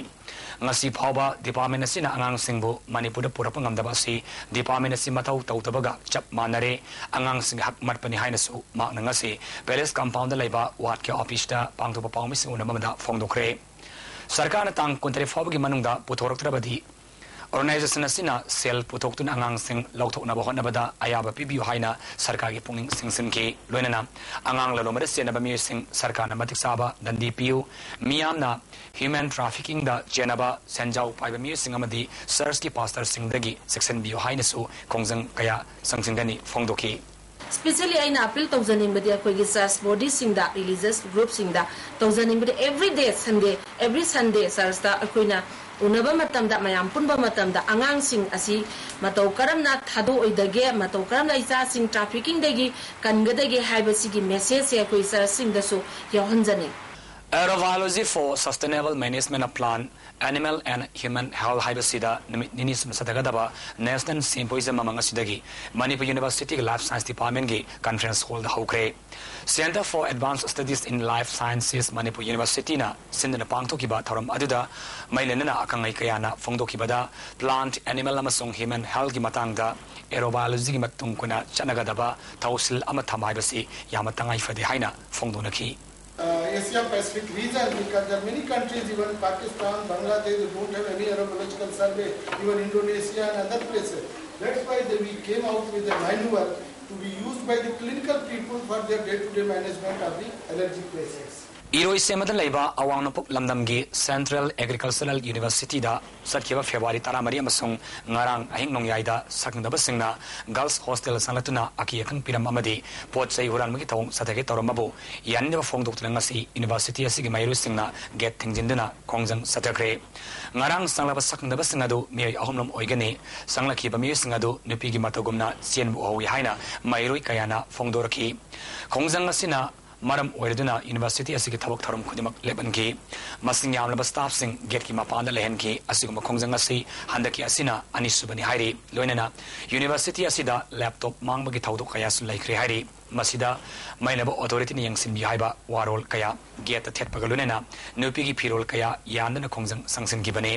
ꯉꯁꯤ ꯐꯥꯎꯕ ꯗꯤꯄꯥꯔꯠꯃꯦꯟ ꯑꯁꯤꯅ ꯑꯉꯥꯡꯁꯤꯡꯕꯨ ꯃꯅꯤꯄꯨꯔꯗ ꯄꯨꯔꯛꯄ ꯉꯝꯗꯕ ꯑꯁꯤ ꯗꯤꯄꯥꯔꯠꯃꯦꯟ ꯑꯁꯤ ꯃꯊꯧ ꯇꯧꯗꯕꯒ ꯆꯞ ꯃꯥꯟꯅꯔꯦ, ꯑꯉꯥꯡꯁꯤꯡꯒꯤ ꯍꯛ ꯃꯠꯄꯅꯤ ꯍꯥꯏꯅꯁꯨ ꯃꯍꯥꯛꯅ ꯉꯁꯤ ꯄꯦꯂꯦꯁ ꯀꯝꯄꯥꯎꯟꯗ ꯂꯩꯕ ꯋꯥꯔꯗꯀꯤ ꯑꯣꯐꯤꯁꯇ ꯄꯥꯡꯊꯣꯛꯄ ꯄꯥꯎꯃꯤꯁꯤꯡ ꯎꯅꯕ ꯑꯃꯗ ꯐꯣꯡꯗꯣꯛꯈ꯭ꯔꯦ꯫ ꯁꯔꯀꯥꯔꯅ ꯇꯥꯡ ꯀꯨꯟꯇꯔꯦꯠ ꯐꯥꯎꯕꯒꯤ ꯃꯅꯨꯡꯗ ꯄꯨꯊꯣꯔꯛꯇ꯭ꯔꯕꯗꯤ ꯑꯣꯔꯒꯅꯥꯏꯖꯦꯁꯟ ꯑꯁꯤꯅ ꯁꯦꯜ ꯄꯨꯊꯣꯛꯇꯨꯅ ꯑꯉꯥꯡꯁꯤꯡ ꯂꯧꯊꯣꯛꯅꯕ ꯍꯣꯠꯅꯕꯗ ꯑꯌꯥꯕ ꯄꯤꯕꯤꯌꯨ ꯍꯥꯏꯅ ꯁꯔꯀꯥꯔꯒꯤ ꯄꯨꯛꯅꯤꯡ ꯆꯤꯡꯁꯤꯟꯈꯤ꯫ ꯂꯣꯏꯅꯅ ꯑꯉꯥꯡ ꯂꯂꯣꯟꯕꯗ ꯆꯦꯟꯅꯕ ꯃꯤꯑꯣꯏꯁꯤꯡ ꯁꯔꯀꯥꯔꯅ ꯃꯇꯤꯛ ꯆꯥꯕ ꯗꯟꯗꯤ ꯄꯤꯌꯨ, ꯃꯤꯌꯥꯝꯅ ꯍ꯭ꯌꯨꯃꯦꯟ ꯇ꯭ꯔꯥꯐꯤꯀꯤꯡꯗ ꯆꯦꯟꯅꯕ ꯁꯦꯟꯖꯥꯎ ꯄꯥꯏꯕ ꯃꯤꯑꯣꯏꯁꯤꯡ ꯑꯃꯗꯤ ꯆꯔꯆꯀꯤ ꯄꯥꯁꯇꯔꯁꯤꯡꯗꯒꯤ ꯆꯦꯛꯁꯤꯟꯕꯤꯌꯨ ꯍꯥꯏꯅꯁꯨ ꯈꯣꯡꯖꯪ ꯀꯌꯥ ꯆꯪꯁꯤꯟꯒꯅꯤ ꯐꯣꯡꯗꯣꯛꯈꯤ꯫ Specially ꯑꯩꯅ ꯑꯄꯤꯜ ꯇꯧꯖꯅꯤꯡꯕꯗꯤ ꯑꯩꯈꯣꯏꯒꯤ ꯆꯔꯆ ꯕꯣꯗꯤꯁꯤꯡꯗ, religious ꯒ꯭ꯔꯨꯞꯁꯤꯡꯗ ꯇꯧꯖꯅꯤꯡꯕꯗꯤ, every day Sunday, every Sunday ꯆꯔꯆꯇ ꯑꯩꯈꯣꯏꯅ ꯎꯅꯕ ꯃꯇꯝꯗ, ꯃꯌꯥꯝ ꯄꯨꯟꯕ ꯃꯇꯝꯗ ꯑꯉꯥꯡꯁꯤꯡ ꯑꯁꯤ ꯃꯇꯧ ꯀꯔꯝꯅ ꯊꯥꯗꯣꯛꯑꯣꯏꯗꯒꯦ, ꯃꯇꯧ ꯀꯔꯝꯅ ꯏꯆꯥꯁꯤꯡ ꯇ꯭ꯔꯥꯐꯤꯀꯤꯡꯗꯒꯤ ꯀꯟꯒꯗꯒꯦ ꯍꯥꯏꯕꯁꯤꯒꯤ ꯃꯦꯁꯦꯖꯁꯦ ꯑꯩꯈꯣꯏ ꯆꯔꯆꯁꯤꯡꯗꯁꯨ ꯌꯥꯎꯍꯟꯖꯅꯤꯡꯏ꯫ Aerobiology for Sustainable Management of Plant, Animal and Human Health ꯍꯥꯏꯕꯁꯤꯗ ꯅꯨꯃꯤꯠ ꯅꯤꯅꯤ ꯁꯨꯝ ꯆꯠꯊꯒꯗꯕ National Symposium ꯑꯃ ꯉꯁꯤꯗꯒꯤ ꯃꯅꯤꯄꯨꯔ Universityꯒꯤ Life Science Departmentꯒꯤ Conference Hallꯗ ꯍꯧꯈ꯭ꯔꯦ꯫ Center for Advanced Studies in Life Sciences, Manipur Universityꯅ ꯁꯤꯟꯗꯨꯅ ꯄꯥꯡꯊꯣꯛꯈꯤꯕ ꯊꯧꯔꯝ ꯑꯗꯨꯗ ꯃꯩ ꯂꯩꯅꯅ ꯑꯈꯪ ꯑꯍꯩ ꯀꯌꯥꯅ ꯐꯣꯡꯗꯣꯛꯈꯤꯕꯗ, plant, animal ꯑꯃꯁꯨꯡ human healthꯀꯤ ꯃꯇꯥꯡꯗ Aerobiologyꯒꯤ ꯃꯇꯨꯡ ꯀꯣꯏꯅ ꯆꯠꯅꯒꯗꯕ ꯊꯧꯁꯤꯜ ꯑꯃ ꯊꯝꯕ ꯍꯥꯏꯕꯁꯤ ꯌꯥꯝꯅ ꯇꯉꯥꯏ ꯐꯗꯦ ꯍꯥꯏꯅ ꯐꯣꯡꯗꯣꯛꯅꯈꯤ꯫ Uh, Asia Pacific region, because there are many countries, even Pakistan, Bangladesh, they don't have any aerobiological survey, even Indonesia and other places. That's why they, we came out with a manual to be used by the clinical people for their day-to-day management of the allergy patients. ꯏꯔꯣꯏꯁꯦꯝꯕꯗ ꯂꯩꯕ ꯑꯋꯥꯡ ꯅꯣꯡꯄꯣꯛ ꯂꯝꯗꯝꯒꯤ Central Agricultural Universityꯗ ꯆꯠꯈꯤꯕ February ꯇꯔꯥꯃꯔꯤ ꯑꯃꯁꯨꯡ ꯉꯔꯥꯡ ꯑꯍꯤꯡ ꯅꯣꯡꯌꯥꯏꯗ ꯁꯛꯈꯪꯗꯕꯁꯤꯡꯅ Girls Hostel ꯆꯪꯂꯛꯇꯨꯅ ꯑꯀꯤ ꯑꯈꯪ ꯄꯤꯔꯝ ꯑꯃꯗꯤ ꯄꯣꯠ ꯆꯩ ꯍꯨꯔꯥꯟꯕꯒꯤ ꯊꯧꯑꯣꯡ ꯆꯠꯊꯒꯦ ꯇꯧꯔꯝꯕꯕꯨ ꯌꯥꯅꯤꯡꯗꯕ ꯐꯣꯡꯗꯣꯛꯇꯨꯅ ꯉꯁꯤ University ꯑꯁꯤꯒꯤ ꯃꯍꯩꯔꯣꯏꯁꯤꯡꯅ gate ꯊꯤꯡꯖꯤꯟꯗꯨꯅ ꯈꯣꯡꯖꯪ ꯆꯠꯊꯈ꯭ꯔꯦ꯫ ꯉꯔꯥꯡ ꯆꯪꯂꯛꯄ ꯁꯛꯈꯪꯗꯕꯁꯤꯡ ꯑꯗꯨ ꯃꯤꯑꯣꯏ ꯑꯍꯨꯝꯂꯣꯝ ꯑꯣꯏꯒꯅꯤ꯫ ꯆꯪꯂꯛꯈꯤꯕ ꯃꯤꯑꯣꯏꯁꯤꯡ ꯑꯗꯨ ꯅꯨꯄꯤꯒꯤ ꯃꯇꯧꯒꯨꯝꯅ ꯆꯦꯟꯕ ꯎꯍꯧꯏ ꯍꯥꯏꯅ ꯃꯍꯩꯔꯣꯏ ꯀꯌꯥꯅ ꯐꯣꯡꯗꯣꯔꯛꯈꯤ꯫ ꯈꯣꯡꯖꯪ ꯑꯁꯤꯅ ꯃꯔꯝ ꯑꯣꯏꯔꯗꯨꯅ University ꯑꯁꯤꯒꯤ ꯊꯕꯛ ꯊꯧꯔꯝ ꯈꯨꯗꯤꯡꯃꯛ ꯂꯦꯞꯍꯟꯈꯤ꯫ ꯃꯁꯤꯡ ꯌꯥꯝꯂꯕ staffꯁꯤꯡ gateꯀꯤ ꯃꯄꯥꯟꯗ ꯂꯩꯍꯟꯈꯤ꯫ ꯑꯁꯤꯒꯨꯝꯕ ꯈꯣꯡꯖꯪ ꯑꯁꯤ ꯍꯟꯗꯛꯀꯤ ꯑꯁꯤꯅ ꯑꯅꯤꯁꯨꯕꯅꯤ ꯍꯥꯏꯔꯤ꯫ ꯂꯣꯏꯅꯅ University ꯑꯁꯤꯗ laptop ꯃꯥꯡꯕꯒꯤ ꯊꯧꯗꯣꯛ ꯀꯌꯥꯁꯨ ꯂꯩꯈ꯭ꯔꯦ ꯍꯥꯏꯔꯤ꯫ ꯃꯁꯤꯗ ꯃꯩ ꯂꯩꯅꯕ authorityꯅ ꯌꯦꯡꯁꯤꯟꯕꯤꯌꯨ ꯍꯥꯏꯕ ꯋꯥꯔꯣꯜ ꯀꯌꯥ gateꯇ ꯊꯦꯠꯄꯒ ꯂꯣꯏꯅꯅ ꯅꯨꯄꯤꯒꯤ ꯐꯤꯔꯣꯜ ꯀꯌꯥ ꯌꯥꯟꯗꯨꯅ ꯈꯣꯡꯖꯪ ꯆꯪꯁꯤꯟꯈꯤꯕꯅꯤ꯫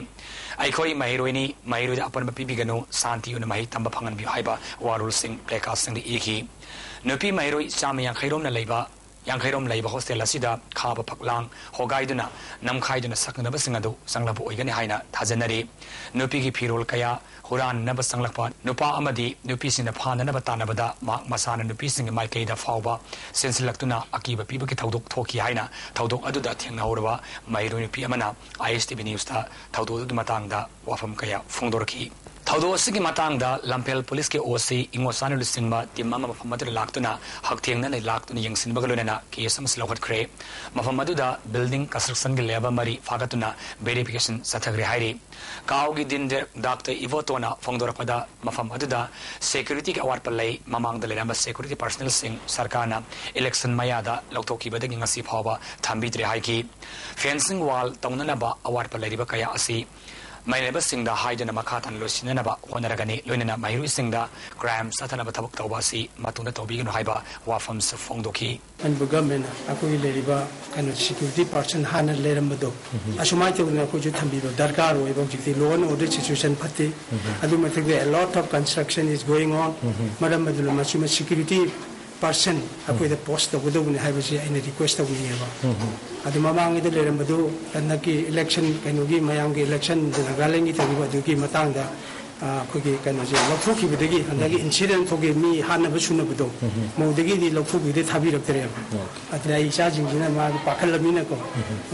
ꯑꯩꯈꯣꯏ ꯃꯍꯩꯔꯣꯏꯅꯤ, ꯃꯍꯩꯔꯣꯏꯗ ꯑꯄꯟꯕ ꯄꯤꯕꯤꯒꯅꯨ, ꯁꯥꯟꯇꯤ ꯑꯣꯏꯅ ꯃꯍꯩ ꯇꯝꯕ ꯐꯪꯍꯟꯕꯤꯌꯨ ꯍꯥꯏꯕ ꯋꯥꯔꯣꯜꯁꯤꯡ placardꯁꯤꯡꯗ ꯏꯈꯤ꯫ ꯅꯨꯄꯤ ꯃꯍꯩꯔꯣꯏ ꯆꯥꯝꯃ ꯌꯥꯡꯈꯩ ꯔꯣꯝꯅ ꯂꯩꯕ ꯌꯥꯡꯈꯩꯔꯣꯝ ꯂꯩꯕ hostel ꯑꯁꯤꯗ ꯈꯥꯕ ꯐꯛꯂꯥꯡ ꯍꯣꯒꯥꯏꯗꯨꯅ ꯅꯝꯈꯥꯏꯗꯨꯅ ꯁꯛꯅꯕꯁꯤꯡ ꯑꯗꯨ ꯆꯪꯂꯕ ꯑꯣꯏꯒꯅꯤ ꯍꯥꯏꯅ ꯊꯥꯖꯅꯔꯤ꯫ ꯅꯨꯄꯤꯒꯤ ꯐꯤꯔꯣꯜ ꯀꯌꯥ ꯍꯨꯔꯥꯟꯅꯕ ꯆꯪꯂꯛꯄ ꯅꯨꯄꯥ ꯑꯃꯗꯤ ꯅꯨꯄꯤꯁꯤꯡꯅ ꯐꯥꯅꯅꯕ ꯇꯥꯟꯅꯕꯗ ꯃꯍꯥꯛ ꯃꯁꯥꯅ ꯅꯨꯄꯤꯁꯤꯡꯒꯤ ꯃꯥꯏꯀꯩꯗ ꯐꯥꯎꯕ ꯆꯦꯟꯁꯤꯜꯂꯛꯇꯨꯅ ꯑꯀꯤꯕ ꯄꯤꯕꯒꯤ ꯊꯧꯗꯣꯛ ꯊꯣꯛꯈꯤ ꯍꯥꯏꯅ ꯊꯧꯗꯣꯛ ꯑꯗꯨꯗ ꯊꯦꯡꯅꯍꯧꯔꯕ ꯃꯍꯩꯔꯣꯏ ꯅꯨꯄꯤ ꯑꯃꯅ ISTV Newsꯇ ꯊꯧꯗꯣꯛ ꯑꯗꯨꯒꯤ ꯃꯇꯥꯡꯗ ꯋꯥꯐꯝ ꯀꯌꯥ ꯐꯣꯡꯗꯣꯔꯛꯈꯤ꯫ ꯊꯧꯗꯣꯛ ꯑꯁꯤꯒꯤ ꯃꯇꯥꯡꯗ ꯂꯝꯐꯦꯜ ꯄꯨꯂꯤꯁꯀꯤ ꯑꯣ ꯁꯤ ꯏꯉꯣꯆꯥꯅ ꯂꯨꯆꯤꯡꯕ ꯇꯤꯝ ꯑꯃ ꯃꯐꯝ ꯑꯗꯨꯗ ꯂꯥꯛꯇꯨꯅ ꯍꯛꯊꯦꯡꯅꯅ ꯂꯥꯛꯇꯨꯅ ꯌꯦꯡꯁꯤꯟꯕꯒ ꯂꯣꯏꯅꯅ ꯀꯦꯁ ꯑꯃꯁꯨ ꯂꯧꯈꯠꯈ꯭ꯔꯦ꯫ ꯃꯐꯝ ꯑꯗꯨꯗ ꯕꯤꯜꯗꯤꯡ ꯀꯟꯁꯇ꯭ꯔꯛꯁꯟꯒꯤ ꯂꯦꯕꯔ ꯃꯔꯤ ꯐꯥꯒꯠꯇꯨꯅ ꯚꯦꯔꯤꯐꯤꯀꯦꯁꯟ ꯆꯠꯊꯈ꯭ꯔꯦ ꯍꯥꯏꯔꯤ꯫ ꯀꯥꯎꯒꯤ ꯗꯤꯟ ꯗꯤꯔꯦꯛ ꯗꯥꯛꯇꯔ ꯏꯕꯣꯇꯣꯅ ꯐꯣꯡꯗꯣꯔꯛꯄꯗ, ꯃꯐꯝ ꯑꯗꯨꯗ ꯁꯦꯀ꯭ꯌꯨꯔꯤꯇꯤꯒꯤ ꯑꯋꯥꯠꯄ ꯂꯩ, ꯃꯃꯥꯡꯗ ꯂꯩꯔꯝꯕ ꯁꯦꯀ꯭ꯌꯨꯔꯤꯇꯤ ꯄꯥꯔꯁꯅꯦꯜꯁꯤꯡ ꯁꯔꯀꯥꯔꯅ ꯏꯂꯦꯛꯁꯟ ꯃꯌꯥꯗ ꯂꯧꯊꯣꯛꯈꯤꯕꯗꯒꯤ ꯉꯁꯤ ꯐꯥꯎꯕ ꯊꯝꯕꯤꯗ꯭ꯔꯦ ꯍꯥꯏꯈꯤ꯫ ꯐꯦꯟꯁꯤꯡ ꯋꯥꯜ ꯇꯧꯅꯅꯕ ꯑꯋꯥꯠꯄ ꯂꯩꯔꯤꯕ ꯀꯌꯥ ꯑꯁꯤ ꯃꯩꯅꯕꯁꯤꯡꯗ ꯍꯥꯏꯗꯨꯅ ꯃꯈꯥ ꯇꯥꯅ ꯂꯣꯏꯁꯤꯟꯅꯅꯕ ꯍꯣꯠꯅꯔꯒꯅꯤ, ꯂꯣꯏꯅꯅ ꯃꯍꯩꯔꯣꯏꯁꯤꯡꯗ ꯀ꯭ꯔꯥꯏꯝ ꯆꯠꯊꯅꯕ ꯊꯕꯛ ꯇꯧꯕ ꯑꯁꯤ ꯃꯇꯨꯡꯗ ꯇꯧꯕꯤꯒꯅꯨ ꯍꯥꯏꯕ ꯋꯥꯐꯝꯁꯨ ꯐꯣꯡꯗꯣꯛꯈꯤ꯫ ꯑꯟꯕ ꯒꯚꯔꯟꯃꯦꯟꯅ ꯑꯩꯈꯣꯏꯒꯤ ꯂꯩꯔꯤꯕ ꯀꯩꯅꯣ ꯁꯦꯀ꯭ꯌꯨꯔꯤꯇꯤ ꯄꯥꯔꯁꯟ ꯍꯥꯟꯅ ꯂꯩꯔꯝꯕꯗꯣ ꯑꯁꯨꯃꯥꯏꯅ ꯇꯧꯗꯅ ꯑꯩꯈꯣꯏꯁꯨ ꯊꯝꯕꯤꯕ ꯗꯔꯀꯥꯔ ꯑꯣꯏꯕ꯫ ꯍꯧꯖꯤꯛꯇꯤ law and order situation ꯐꯠꯇꯦ꯫ ꯑꯗꯨ ꯃꯊꯛꯇ a lot of construction is going on꯫ ꯃꯔꯝ ꯑꯗꯨꯅ ꯃꯁꯤꯃ ꯁꯦꯀ꯭ꯌꯨꯔꯤꯇꯤ ꯄꯥꯔꯁꯟ ꯑꯩꯈꯣꯏꯗ ꯄꯣꯁ ꯇꯧꯒꯗꯧꯕꯅꯤ ꯍꯥꯏꯕꯁꯤ ꯑꯩꯅ ꯔꯤꯀ꯭ꯋꯦꯁ ꯇꯧꯅꯤꯡꯉꯦꯕ꯫ ꯑꯗꯨ ꯃꯃꯥꯡꯒꯤꯗ ꯂꯩꯔꯝꯕꯗꯨ ꯍꯟꯗꯛꯀꯤ ꯏꯂꯦꯛꯁꯟ, ꯀꯩꯅꯣꯒꯤ ꯃꯌꯥꯝꯒꯤ ꯏꯂꯦꯛꯁꯟ ꯅꯥꯒꯥꯂꯦꯟꯒꯤ ꯇꯧꯈꯤꯕ ꯑꯗꯨꯒꯤ ꯃꯇꯥꯡꯗ ꯑ, ꯑꯩꯈꯣꯏꯒꯤ ꯀꯩꯅꯣꯁꯦ ꯂꯧꯊꯣꯛꯈꯤꯕꯗꯒꯤ ꯍꯟꯗꯛꯀꯤ ꯏꯟꯁꯤꯗꯦꯟ ꯊꯣꯛꯈꯤ ꯃꯤ ꯍꯥꯠꯅꯕ ꯁꯨꯅꯕꯗꯣ ꯃꯧꯗꯒꯤꯗꯤ ꯂꯧꯊꯣꯛꯄꯤꯗ ꯊꯥꯕꯤꯔꯛꯇ꯭ꯔꯦꯕ꯫ ꯑꯗꯨꯅ ꯑꯩ ꯏꯆꯥꯁꯤꯡꯁꯤꯅ ꯃꯥꯒꯤ ꯄꯥꯈꯠꯂꯃꯤꯅꯀꯣ,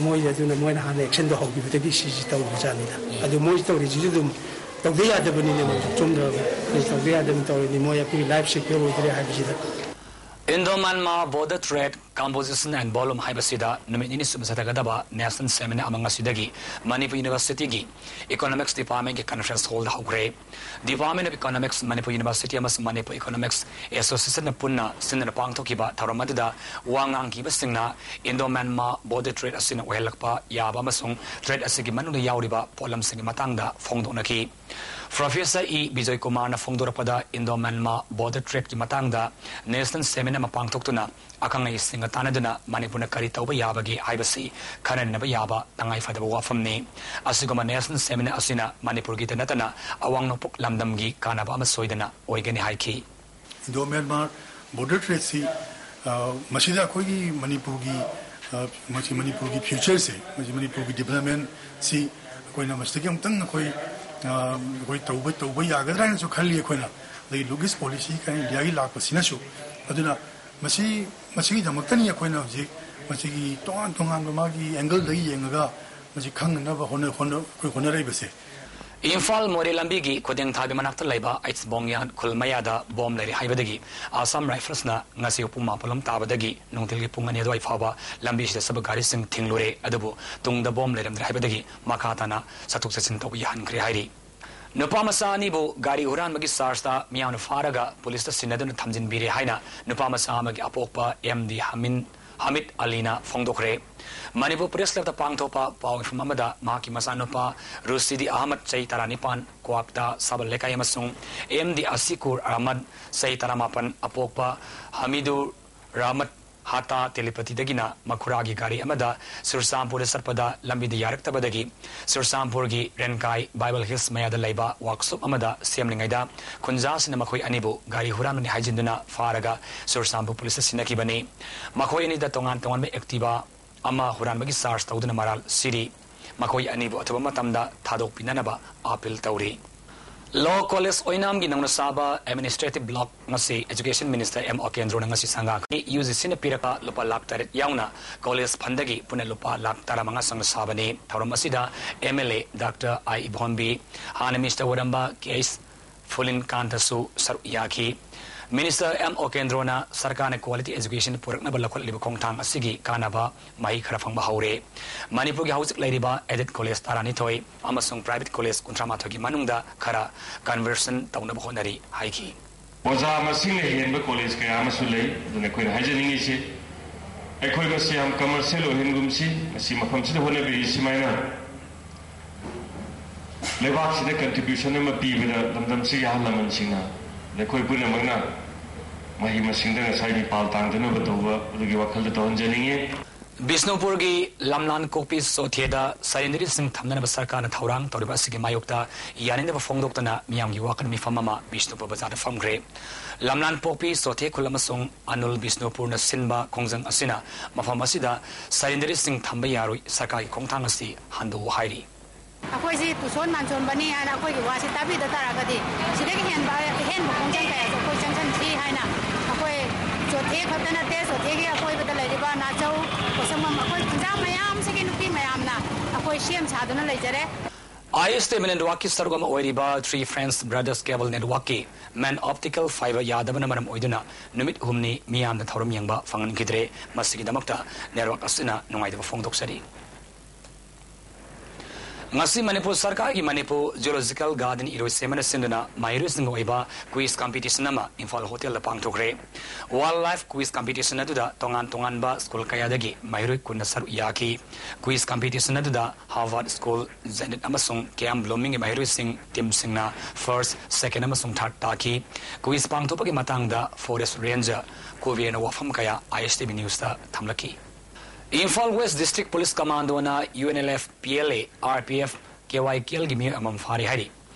ꯃꯣꯏꯗ ꯑꯗꯨꯅ ꯃꯣꯏꯅ ꯍꯥꯟꯅ ꯑꯦꯛꯁꯟꯗꯣ ꯍꯧꯈꯤꯕꯗꯒꯤ ꯁꯤꯁꯤ ꯇꯧꯕꯖꯥꯠꯅꯤꯗ꯫ ꯑꯗꯨ ꯃꯣꯏ ꯇꯧꯔꯤꯁꯤꯁꯨ ꯑꯗꯨꯝ ꯇꯧꯗ ꯌꯥꯗꯕꯅꯤꯅꯦ, ꯃꯣꯏ ꯆꯨꯝꯗ꯭ꯔꯒ ꯇꯧꯗ ꯌꯥꯗꯕꯅꯤ ꯇꯧꯔꯤꯅꯤ, ꯃꯣꯏ ꯑꯩꯈꯣꯏꯒꯤ ꯂꯥꯏꯐ ꯁꯦꯀ꯭ꯌꯣꯔ ꯑꯣꯏꯗ꯭ꯔꯦ ꯍꯥꯏꯕꯁꯤꯗ꯫ Indo-Myanmar Border Trade, Composition and Volume ꯍꯥꯏꯕꯁꯤꯗ ꯅꯨꯃꯤꯠ ꯅꯤꯅꯤ ꯁꯨꯕ ꯆꯠꯊꯒꯗꯕ ꯅꯦꯁꯅꯦꯜ ꯁꯦꯃꯤꯅꯥꯔ ꯑꯃ ꯉꯁꯤꯗꯒꯤ ꯃꯅꯤꯄꯨꯔ ꯌꯨꯅꯤꯚꯔꯁꯤꯇꯤꯒꯤ ꯏꯀꯣꯅꯣꯃꯤꯛꯁ ꯗꯤꯄꯥꯔꯠꯃꯦꯟꯒꯤ ꯀꯟꯐꯔꯦꯟꯁ ꯍꯣꯜꯗ ꯍꯧꯈ꯭ꯔꯦ꯫ Department of Economics, Manipur university ꯑꯃꯁꯨꯡ ꯃꯅꯤꯄꯨꯔ ꯏꯀꯣꯅꯣꯃꯤꯛꯁ ꯑꯦꯁꯣꯁꯤꯌꯦꯁꯟꯅ ꯄꯨꯟꯅ ꯁꯤꯟꯗꯨꯅ ꯄꯥꯡꯊꯣꯛꯈꯤꯕ ꯊꯧꯔꯝ ꯑꯗꯨꯗ ꯋꯥ ꯉꯥꯡꯈꯤꯕꯁꯤꯡꯅ Indo-Myanmar Border Trade ꯑꯁꯤꯅ ꯑꯣꯏꯍꯜꯂꯛꯄ ꯌꯥꯕ ꯑꯃꯁꯨꯡ ꯇ꯭ꯔꯦꯗ ꯑꯁꯤꯒꯤ ꯃꯅꯨꯡꯗ ꯌꯥꯎꯔꯤꯕ ꯄꯣꯠꯂꯝꯁꯤꯡꯒꯤ ꯃꯇꯥꯡꯗ ꯐꯣꯡꯗꯣꯛꯅꯈꯤ꯫ ꯄ꯭ꯔꯣꯐꯦꯁꯔ ꯏ ꯕꯤꯖꯣꯏ ꯀꯨꯃꯥꯔꯅ ꯐꯣꯡꯗꯣꯔꯛꯄꯗ, Indo-Myanmar Border Tradeꯀꯤ ꯃꯇꯥꯡꯗ ꯅꯦꯁꯅꯦꯜ ꯁꯦꯃꯤꯅꯥꯔ ꯑꯃ ꯄꯥꯡꯊꯣꯛꯇꯨꯅ ꯑꯈꯪ ꯑꯍꯩꯁꯤꯡꯒ ꯇꯥꯟꯅꯗꯨꯅ ꯃꯅꯤꯄꯨꯔꯅ ꯀꯔꯤ ꯇꯧꯕ ꯌꯥꯕꯒꯦ ꯍꯥꯏꯕꯁꯤ ꯈꯟꯅꯅꯕ ꯌꯥꯕ ꯇꯉꯥꯏ ꯐꯗꯕ ꯋꯥꯐꯝꯅꯤ꯫ ꯑꯁꯤꯒꯨꯝꯕ ꯅꯦꯁꯅꯦꯜ ꯁꯦꯃꯤꯅꯥꯔ ꯑꯁꯤꯅ ꯃꯅꯤꯄꯨꯔꯒꯤꯗ ꯅꯠꯇꯅ ꯑꯋꯥꯡ ꯅꯣꯡꯄꯣꯛ ꯂꯝꯗꯝꯒꯤ ꯀꯥꯟꯅꯕ ꯑꯃ ꯁꯣꯏꯗꯅ ꯑꯣꯏꯒꯅꯤ ꯍꯥꯏꯈꯤ꯫ Indo-Myanmar Border Tradeꯁꯤ, ꯑ, ꯃꯁꯤꯗ ꯑꯩꯈꯣꯏꯒꯤ ꯃꯅꯤꯄꯨꯔꯒꯤ, ꯑ, ꯃꯁꯤ ꯃꯅꯤꯄꯨꯔꯒꯤ ꯐ꯭ꯌꯨꯆꯔꯁꯦ, ꯃꯁꯤ ꯃꯅꯤꯄꯨꯔꯒꯤ ꯗꯤꯕꯂꯞꯃꯦꯟꯁꯤ ꯑꯩꯈꯣꯏꯅ ꯃꯁꯤꯗꯒꯤ ꯑꯃꯨꯛꯇꯪ ꯑꯩꯈꯣꯏ, ꯑ, ꯑꯩꯈꯣꯏ ꯇꯧꯕ, ꯇꯧꯕ ꯌꯥꯒꯗ꯭ꯔꯥ ꯍꯥꯏꯅꯁꯨ ꯈꯜꯂꯤ ꯑꯩꯈꯣꯏꯅ꯫ ꯑꯗꯒꯤ ꯂꯨꯛ ꯏꯁ ꯄꯣꯂꯤꯁꯤ ꯀꯥꯏꯅ ꯏꯟꯗꯤꯌꯥꯒꯤ ꯂꯥꯛꯄꯁꯤꯅꯁꯨ꯫ ꯑꯗꯨꯅ ꯃꯁꯤ, ꯃꯁꯤꯒꯤꯗꯃꯛꯇꯅꯤ ꯑꯩꯈꯣꯏꯅ ꯍꯧꯖꯤꯛ ꯃꯁꯤꯒꯤ ꯇꯣꯉꯥꯟ ꯇꯣꯉꯥꯟꯕ ꯃꯥꯒꯤ ꯑꯦꯡꯒꯜꯗꯒꯤ ꯌꯦꯡꯉꯒ ꯃꯁꯤ ꯈꯪꯅꯅꯕ ꯍꯣꯠꯅ-, ꯍꯣꯠꯅ-, ꯑꯩꯈꯣꯏ ꯍꯣꯠꯅꯔꯛꯏꯕꯁꯦ꯫ ꯏꯝꯐꯥꯜ ꯃꯣꯔꯦ ꯂꯝꯕꯤꯒꯤ ꯈꯨꯗꯦꯡ ꯊꯥꯕꯤ ꯃꯅꯥꯛꯇ ꯂꯩꯕ ꯑꯩꯆ ꯕꯣꯡꯌꯥꯟ ꯈꯨꯜ ꯃꯌꯥꯗ ꯕꯣꯝ ꯂꯩꯔꯦ ꯍꯥꯏꯕꯗꯒꯤ ꯑꯁꯥꯝ ꯔꯥꯏꯐꯜꯁꯅ ꯉꯁꯤ ꯄꯨꯡ ꯃꯥꯄꯜ ꯂꯣꯝ ꯇꯥꯕꯗꯒꯤ ꯅꯨꯡꯊꯤꯜꯒꯤ ꯄꯨꯡ ꯑꯅꯤ ꯑꯗꯨꯋꯥꯏ ꯐꯥꯎꯕ ꯂꯝꯕꯤꯁꯤꯗ ꯆꯠꯄ ꯒꯥꯔꯤꯁꯤꯡ ꯊꯤꯡꯂꯨꯔꯦ꯫ ꯑꯗꯨꯕꯨ ꯇꯨꯡꯗ ꯕꯣꯝ ꯂꯩꯔꯝꯗ꯭ꯔꯦ ꯍꯥꯏꯕꯗꯒꯤ ꯃꯈꯥ ꯇꯥꯅ ꯆꯠꯊꯣꯛ ꯆꯠꯁꯤꯟ ꯇꯧꯕ ꯌꯥꯍꯟꯈ꯭ꯔꯦ ꯍꯥꯏꯔꯤ꯫ ꯅꯨꯄꯥ ꯃꯆꯥ ꯑꯅꯤꯕꯨ ꯒꯥꯔꯤ ꯍꯨꯔꯥꯟꯕꯒꯤ ꯆꯥꯔꯖꯇ ꯃꯤꯌꯥꯝꯅ ꯐꯥꯔꯒ ꯄꯨꯂꯤꯁꯇ ꯁꯤꯟꯅꯗꯨꯅ ꯊꯝꯖꯤꯟꯕꯤꯔꯦ ꯍꯥꯏꯅ ꯅꯨꯄꯥ ꯃꯆꯥ ꯑꯃꯒꯤ ꯑꯄꯣꯛꯄ ꯑꯦꯝ ꯗꯤ ꯍꯃꯤꯟ ꯍꯃꯤꯗ ꯑꯂꯤꯅ ꯐꯣꯡꯗꯣꯛꯈ꯭ꯔꯦ꯫ ꯃꯅꯤꯄꯨꯔ ꯄ꯭ꯔꯦꯁ ꯀ꯭ꯂꯕꯇ ꯄꯥꯡꯊꯣꯛꯄ ꯄꯥꯎ ꯃꯤꯐꯝ ꯑꯃꯗ ꯃꯍꯥꯛꯀꯤ ꯃꯆꯥꯅꯨꯄꯥ ꯔꯨꯁꯤꯗꯤ ꯑꯍꯃꯗ, ꯆꯍꯤ ꯇꯔꯥꯅꯤꯄꯥꯟ, ꯀ꯭ꯋꯥꯛꯇꯥ ꯁꯥꯕꯜ ꯂꯩꯀꯥꯏ, ꯑꯃꯁꯨꯡ ꯑꯦꯝ ꯗꯤ ꯑꯁꯤꯀꯨꯔ ꯑꯍꯃꯗ, ꯆꯍꯤ ꯇꯔꯥꯃꯥꯄꯟ, ꯑꯄꯣꯛꯄ ꯍꯃꯤꯗꯨꯔ ꯔꯍꯃꯠ ꯍꯥꯇꯥ ꯇꯦꯂꯤꯄꯇꯤꯗꯒꯤꯅ ꯃꯈꯨꯔꯥꯒꯤ ꯒꯥꯔꯤ ꯑꯃꯗ ꯆꯨꯔꯆꯥꯟꯄꯨꯔꯗ ꯆꯠꯄꯗ ꯂꯝꯕꯤꯗ ꯌꯥꯔꯛꯇꯕꯗꯒꯤ ꯆꯨꯔꯆꯥꯟꯄꯨꯔꯒꯤ ꯔꯦꯟꯀꯥꯏ ꯕꯥꯏꯕꯜ ꯍꯤꯜꯁ ꯃꯌꯥꯗ ꯂꯩꯕ ꯋꯥꯔꯛꯁꯣꯞ ꯑꯃꯗ ꯁꯦꯝꯂꯤꯉꯩꯗ ꯈꯨꯟꯖꯥꯁꯤꯡꯅ ꯃꯈꯣꯏ ꯑꯅꯤꯕꯨ ꯒꯥꯔꯤ ꯍꯨꯔꯥꯟꯕꯅꯤ ꯍꯥꯏꯖꯤꯟꯗꯨꯅ ꯐꯥꯔꯒ ꯆꯨꯔꯆꯥꯟꯄꯨꯔ ꯄꯨꯂꯤꯁꯇ ꯁꯤꯟꯅꯈꯤꯕꯅꯤ꯫ ꯃꯈꯣꯏ ꯑꯅꯤꯗ ꯇꯣꯉꯥꯟ ꯇꯣꯉꯥꯟꯕ ꯑꯦꯛꯇꯤꯚꯥ ꯑꯃ ꯍꯨꯔꯥꯟꯕꯒꯤ ꯆꯥꯔꯖ ꯇꯧꯗꯨꯅ ꯃꯔꯥꯜ ꯁꯤꯔꯤ꯫ ꯃꯈꯣꯏ ꯑꯅꯤꯕꯨ ꯑꯊꯨꯕ ꯃꯇꯝꯗ ꯊꯥꯗꯣꯛꯄꯤꯅꯅꯕ ꯑꯥꯄꯤꯜ ꯇꯧꯔꯤ꯫ ꯂꯣ ꯀꯣꯂꯦꯖ ꯑꯣꯏꯅꯥꯝꯒꯤ ꯅꯧꯅ ꯁꯥꯕ ꯑꯦꯗꯃꯤꯅꯤꯁꯇ꯭ꯔꯦꯇꯤꯚ ꯕ꯭ꯂꯣꯛ ꯉꯁꯤ ꯑꯦꯖꯨꯀꯦꯁꯟ ꯃꯤꯅꯤꯁꯇꯔ ꯑꯦꯝ ꯑꯣꯀꯦꯟꯗ꯭ꯔꯣꯅ ꯉꯁꯤ ꯁꯪꯒꯥꯈ꯭ꯔꯦ꯫ ꯌꯨ ꯖꯤ ꯁꯤꯅ ꯄꯤꯔꯛꯄ ꯂꯨꯄꯥ ꯂꯥꯈ ꯇꯔꯦꯠ ꯌꯥꯎꯅ ꯀꯣꯂꯦꯖ ꯐꯟꯗꯒꯤ ꯄꯨꯟꯅ ꯂꯨꯄꯥ ꯂꯥꯈ ꯇꯔꯥꯃꯉꯥ ꯆꯪꯅ ꯁꯥꯕꯅꯤ꯫ ꯊꯧꯔꯝ ꯑꯁꯤꯗ ꯑꯦꯝ ꯑꯦꯜ ꯑꯦ ꯗꯥꯛꯇꯔ ꯑꯥꯏ ꯏꯕꯣꯟꯕꯤ, ꯍꯥꯟꯅ ꯃꯤꯅꯤꯁꯇꯔ ꯑꯣꯏꯔꯝꯕ ꯀꯦ ꯑꯩꯆ ꯐꯨꯂꯤꯟꯀꯥꯟꯇꯁꯨ ꯁꯔꯨꯛ ꯌꯥꯈꯤ꯫ ꯃꯤꯅꯤꯁꯇꯔ ꯑꯦꯝ ꯑꯣꯀꯦꯟꯗ꯭ꯔꯣꯅ ꯁꯔꯀꯥꯔꯅ ꯀ꯭ꯋꯥꯂꯤꯇꯤ ꯑꯦꯖꯨꯀꯦꯁꯟ ꯄꯨꯔꯛꯅꯕ ꯂꯧꯈꯠꯂꯤꯕ ꯈꯣꯡꯊꯥꯡ ꯑꯁꯤꯒꯤ ꯀꯥꯟꯅꯕ ꯃꯍꯩ ꯈꯔ ꯐꯪꯕ ꯍꯧꯔꯦ꯫ ꯃꯅꯤꯄꯨꯔꯒꯤ ꯍꯧꯖꯤꯛ ꯂꯩꯔꯤꯕ ꯑꯦꯗꯦꯗ ꯀꯣꯂꯦꯖ ꯇꯔꯥꯅꯤꯊꯣꯏ ꯑꯃꯁꯨꯡ ꯄ꯭ꯔꯥꯏꯚꯦꯠ ꯀꯣꯂꯦꯖ ꯀꯨꯟꯊ꯭ꯔꯥ ꯃꯥꯊꯣꯏꯒꯤ ꯃꯅꯨꯡꯗ ꯈꯔ ꯀꯟꯚꯔꯁꯟ ꯇꯧꯅꯕ ꯍꯣꯠꯅꯔꯤ ꯍꯥꯏꯈꯤ꯫ ꯑꯣꯖꯥ ꯃꯁꯤꯡꯅ ꯍꯦꯟꯕ ꯀꯣꯂꯦꯖ ꯀꯌꯥ ꯑꯃꯁꯨ ꯂꯩ꯫ ꯑꯗꯨꯅ ꯑꯩꯈꯣꯏꯅ ꯍꯥꯏꯖꯅꯤꯡꯉꯤꯁꯦ, ꯑꯩꯈꯣꯏ ꯃꯁꯤ ꯌꯥꯝ ꯀꯃꯔꯁꯤꯌꯦꯜ ꯑꯣꯏꯍꯟꯒꯨꯝꯁꯤ꯫ ꯃꯁꯤ ꯃꯐꯝꯁꯤꯗ ꯍꯣꯠꯅꯕꯤꯔꯤ ꯁꯨꯃꯥꯏꯅ ꯂꯩꯕꯥꯛꯁꯤꯗ ꯀꯟꯇ꯭ꯔꯤꯕ꯭ꯌꯨꯁꯟ ꯑꯃ ꯄꯤꯕꯗ ꯂꯝꯗꯝꯁꯤꯒꯤ ꯑꯍꯜ ꯂꯃꯟꯁꯤꯡꯅ, ꯑꯩꯈꯣꯏ ꯄꯨꯝꯅꯃꯛꯅ ꯃꯍꯩ ꯃꯁꯤꯡꯗ ꯉꯁꯥꯏ ꯃꯤꯄꯥꯜ ꯇꯥꯡꯗꯅꯕ ꯇꯧꯕ ꯑꯗꯨꯒꯤ ꯋꯥꯈꯜꯗ ꯇꯧꯍꯟꯖꯅꯤꯡꯉꯤ꯫ ꯕꯤꯁꯅꯨꯄꯨꯔꯒꯤ ꯂꯝꯂꯥꯟ ꯀꯣꯛꯄꯤ ꯆꯣꯊꯦꯗ ꯁꯔꯦꯟꯗ꯭ꯔꯤ ꯁꯤꯡ ꯊꯝꯅꯅꯕ ꯁꯔꯀꯥꯔꯅ ꯊꯧꯔꯥꯡ ꯇꯧꯔꯤꯕ ꯑꯁꯤꯒꯤ ꯃꯥꯌꯣꯛꯇ ꯌꯥꯅꯤꯡꯗꯕ ꯐꯣꯡꯗꯣꯛꯇꯨꯅ ꯃꯤꯌꯥꯝꯒꯤ ꯋꯥꯀꯠ ꯃꯤꯐꯝ ꯑꯃ ꯕꯤꯁꯅꯨꯄꯨꯔ ꯕꯖꯥꯔꯗ ꯐꯝꯈ꯭ꯔꯦ꯫ ꯂꯝꯂꯥꯟ ꯄꯣꯛꯄꯤ ꯆꯣꯊꯦ ꯈꯨꯜ ꯑꯃꯁꯨꯡ ꯑꯅꯨꯜ ꯕꯤꯁꯅꯨꯄꯨꯔꯅ ꯁꯤꯟꯕ ꯈꯣꯡꯖꯪ ꯑꯁꯤꯅ ꯃꯐꯝ ꯑꯁꯤꯗ ꯁꯔꯦꯟꯗ꯭ꯔꯤ ꯁꯤꯡ ꯊꯝꯕ ꯌꯥꯔꯣꯏ, ꯁꯔꯀꯥꯔꯒꯤ ꯈꯣꯡꯊꯥꯡ ꯑꯁꯤ ꯍꯟꯗꯣꯛꯎ ꯍꯥꯏꯔꯤ꯫ ꯑꯩꯈꯣꯏꯁꯤ ꯇꯨꯁꯣꯟ ꯃꯥꯟꯁꯣꯟꯕꯅꯤ ꯍꯥꯏꯅ ꯑꯩꯈꯣꯏꯒꯤ ꯋꯥꯁꯤ ꯇꯥꯕꯤꯗ ꯇꯥꯔꯒꯗꯤ ꯁꯤꯗꯒꯤ ꯍꯦꯟꯕ ꯑꯍꯦꯟꯕ ꯈꯣꯡꯖꯪ ꯀꯌꯥꯁꯨ ꯑꯩꯈꯣꯏ ꯆꯪꯁꯤꯟꯁꯤ ꯍꯥꯏꯅ ꯑꯩꯈꯣꯏ ꯆꯣꯊꯦ ꯈꯛꯇ ꯅꯠꯇꯦ, ꯆꯣꯊꯦꯒꯤ ꯑꯀꯣꯏꯕꯗ ꯂꯩꯔꯤꯕ ꯅꯥꯆꯧ, ꯄꯣꯠꯁꯪꯕꯝ, ꯑꯩꯈꯣꯏ ꯈꯨꯟꯖꯥ ꯃꯌꯥꯝꯁꯤꯒꯤ ꯅꯨꯄꯤ ꯃꯌꯥꯝꯅ ꯑꯩꯈꯣꯏ ꯁꯦꯝ ꯁꯥꯗꯨꯅ ꯂꯩꯖꯔꯦ꯫ ꯑꯥꯏ ꯑꯦꯁ ꯇꯤ ꯚꯤ ꯅꯦꯠꯋꯥꯔꯛꯀꯤ ꯁꯔꯨꯛ ꯑꯃ ꯑꯣꯏꯔꯤꯕ Three Friends Brothers Cable Networkꯀꯤ main optical fiber ꯌꯥꯗꯕꯅ ꯃꯔꯝ ꯑꯣꯏꯗꯨꯅ ꯅꯨꯃꯤꯠ ꯍꯨꯝꯅꯤ ꯃꯤꯌꯥꯝꯅ ꯊꯧꯔꯝ ꯌꯦꯡꯕ ꯐꯪꯍꯟꯈꯤꯗ꯭ꯔꯦ꯫ ꯃꯁꯤꯒꯤꯗꯃꯛꯇ network ꯑꯁꯤꯅ ꯅꯨꯡꯉꯥꯏꯇꯕ ꯐꯣꯡꯗꯣꯛꯆꯔꯤ꯫ ꯉꯁꯤ ꯃꯅꯤꯄꯨꯔ ꯁꯔꯀꯥꯔꯒꯤ ꯃꯅꯤꯄꯨꯔ ꯖꯨꯑꯣꯂꯣꯖꯤꯀꯦꯜ ꯒꯥꯔꯗꯦꯟ ꯏꯔꯣꯏꯁꯦꯝꯕꯅ ꯁꯤꯟꯗꯨꯅ ꯃꯍꯩꯔꯣꯏꯁꯤꯡꯒꯤ ꯑꯣꯏꯕ quiz competition ꯑꯃ ꯏꯝꯐꯥꯜ ꯍꯣꯇꯦꯜꯗ ꯄꯥꯡꯊꯣꯛꯈ꯭ꯔꯦ꯫ Wildlife quiz competition ꯑꯗꯨꯗ ꯇꯣꯉꯥꯟ ꯇꯣꯉꯥꯟꯕ ꯁ꯭ꯀꯨꯜ ꯀꯌꯥꯗꯒꯤ ꯃꯍꯩꯔꯣꯏ ꯀꯨꯟꯅ ꯁꯔꯨꯛ ꯌꯥꯈꯤ꯫ Quiz competition ꯑꯗꯨꯗ Harvard School, Zenith ꯑꯃꯁꯨꯡ K M Bloomingꯒꯤ ꯃꯍꯩꯔꯣꯏꯁꯤꯡ teamꯁꯤꯡꯅ first, second ꯑꯃꯁꯨꯡ third ꯇꯥꯈꯤ꯫ Quiz ꯄꯥꯡꯊꯣꯛꯄꯒꯤ ꯃꯇꯥꯡꯗ Forest Ranger ꯀꯨꯕꯦꯔꯅ ꯋꯥꯐꯝ ꯀꯌꯥ ꯑꯥꯏ ꯑꯦꯁ ꯇꯤ ꯚꯤ ꯅ꯭ꯌꯨꯁꯇ ꯊꯝꯂꯛꯈꯤ꯫ ꯏꯝꯐꯥꯜ West District Police Commandoꯅ U N L F P L A, R P F, K Y K Lꯒꯤ ꯃꯤꯑꯣꯏ ꯑꯃꯃꯝ ꯐꯥꯔꯦ ꯍꯥꯏꯔꯤ꯫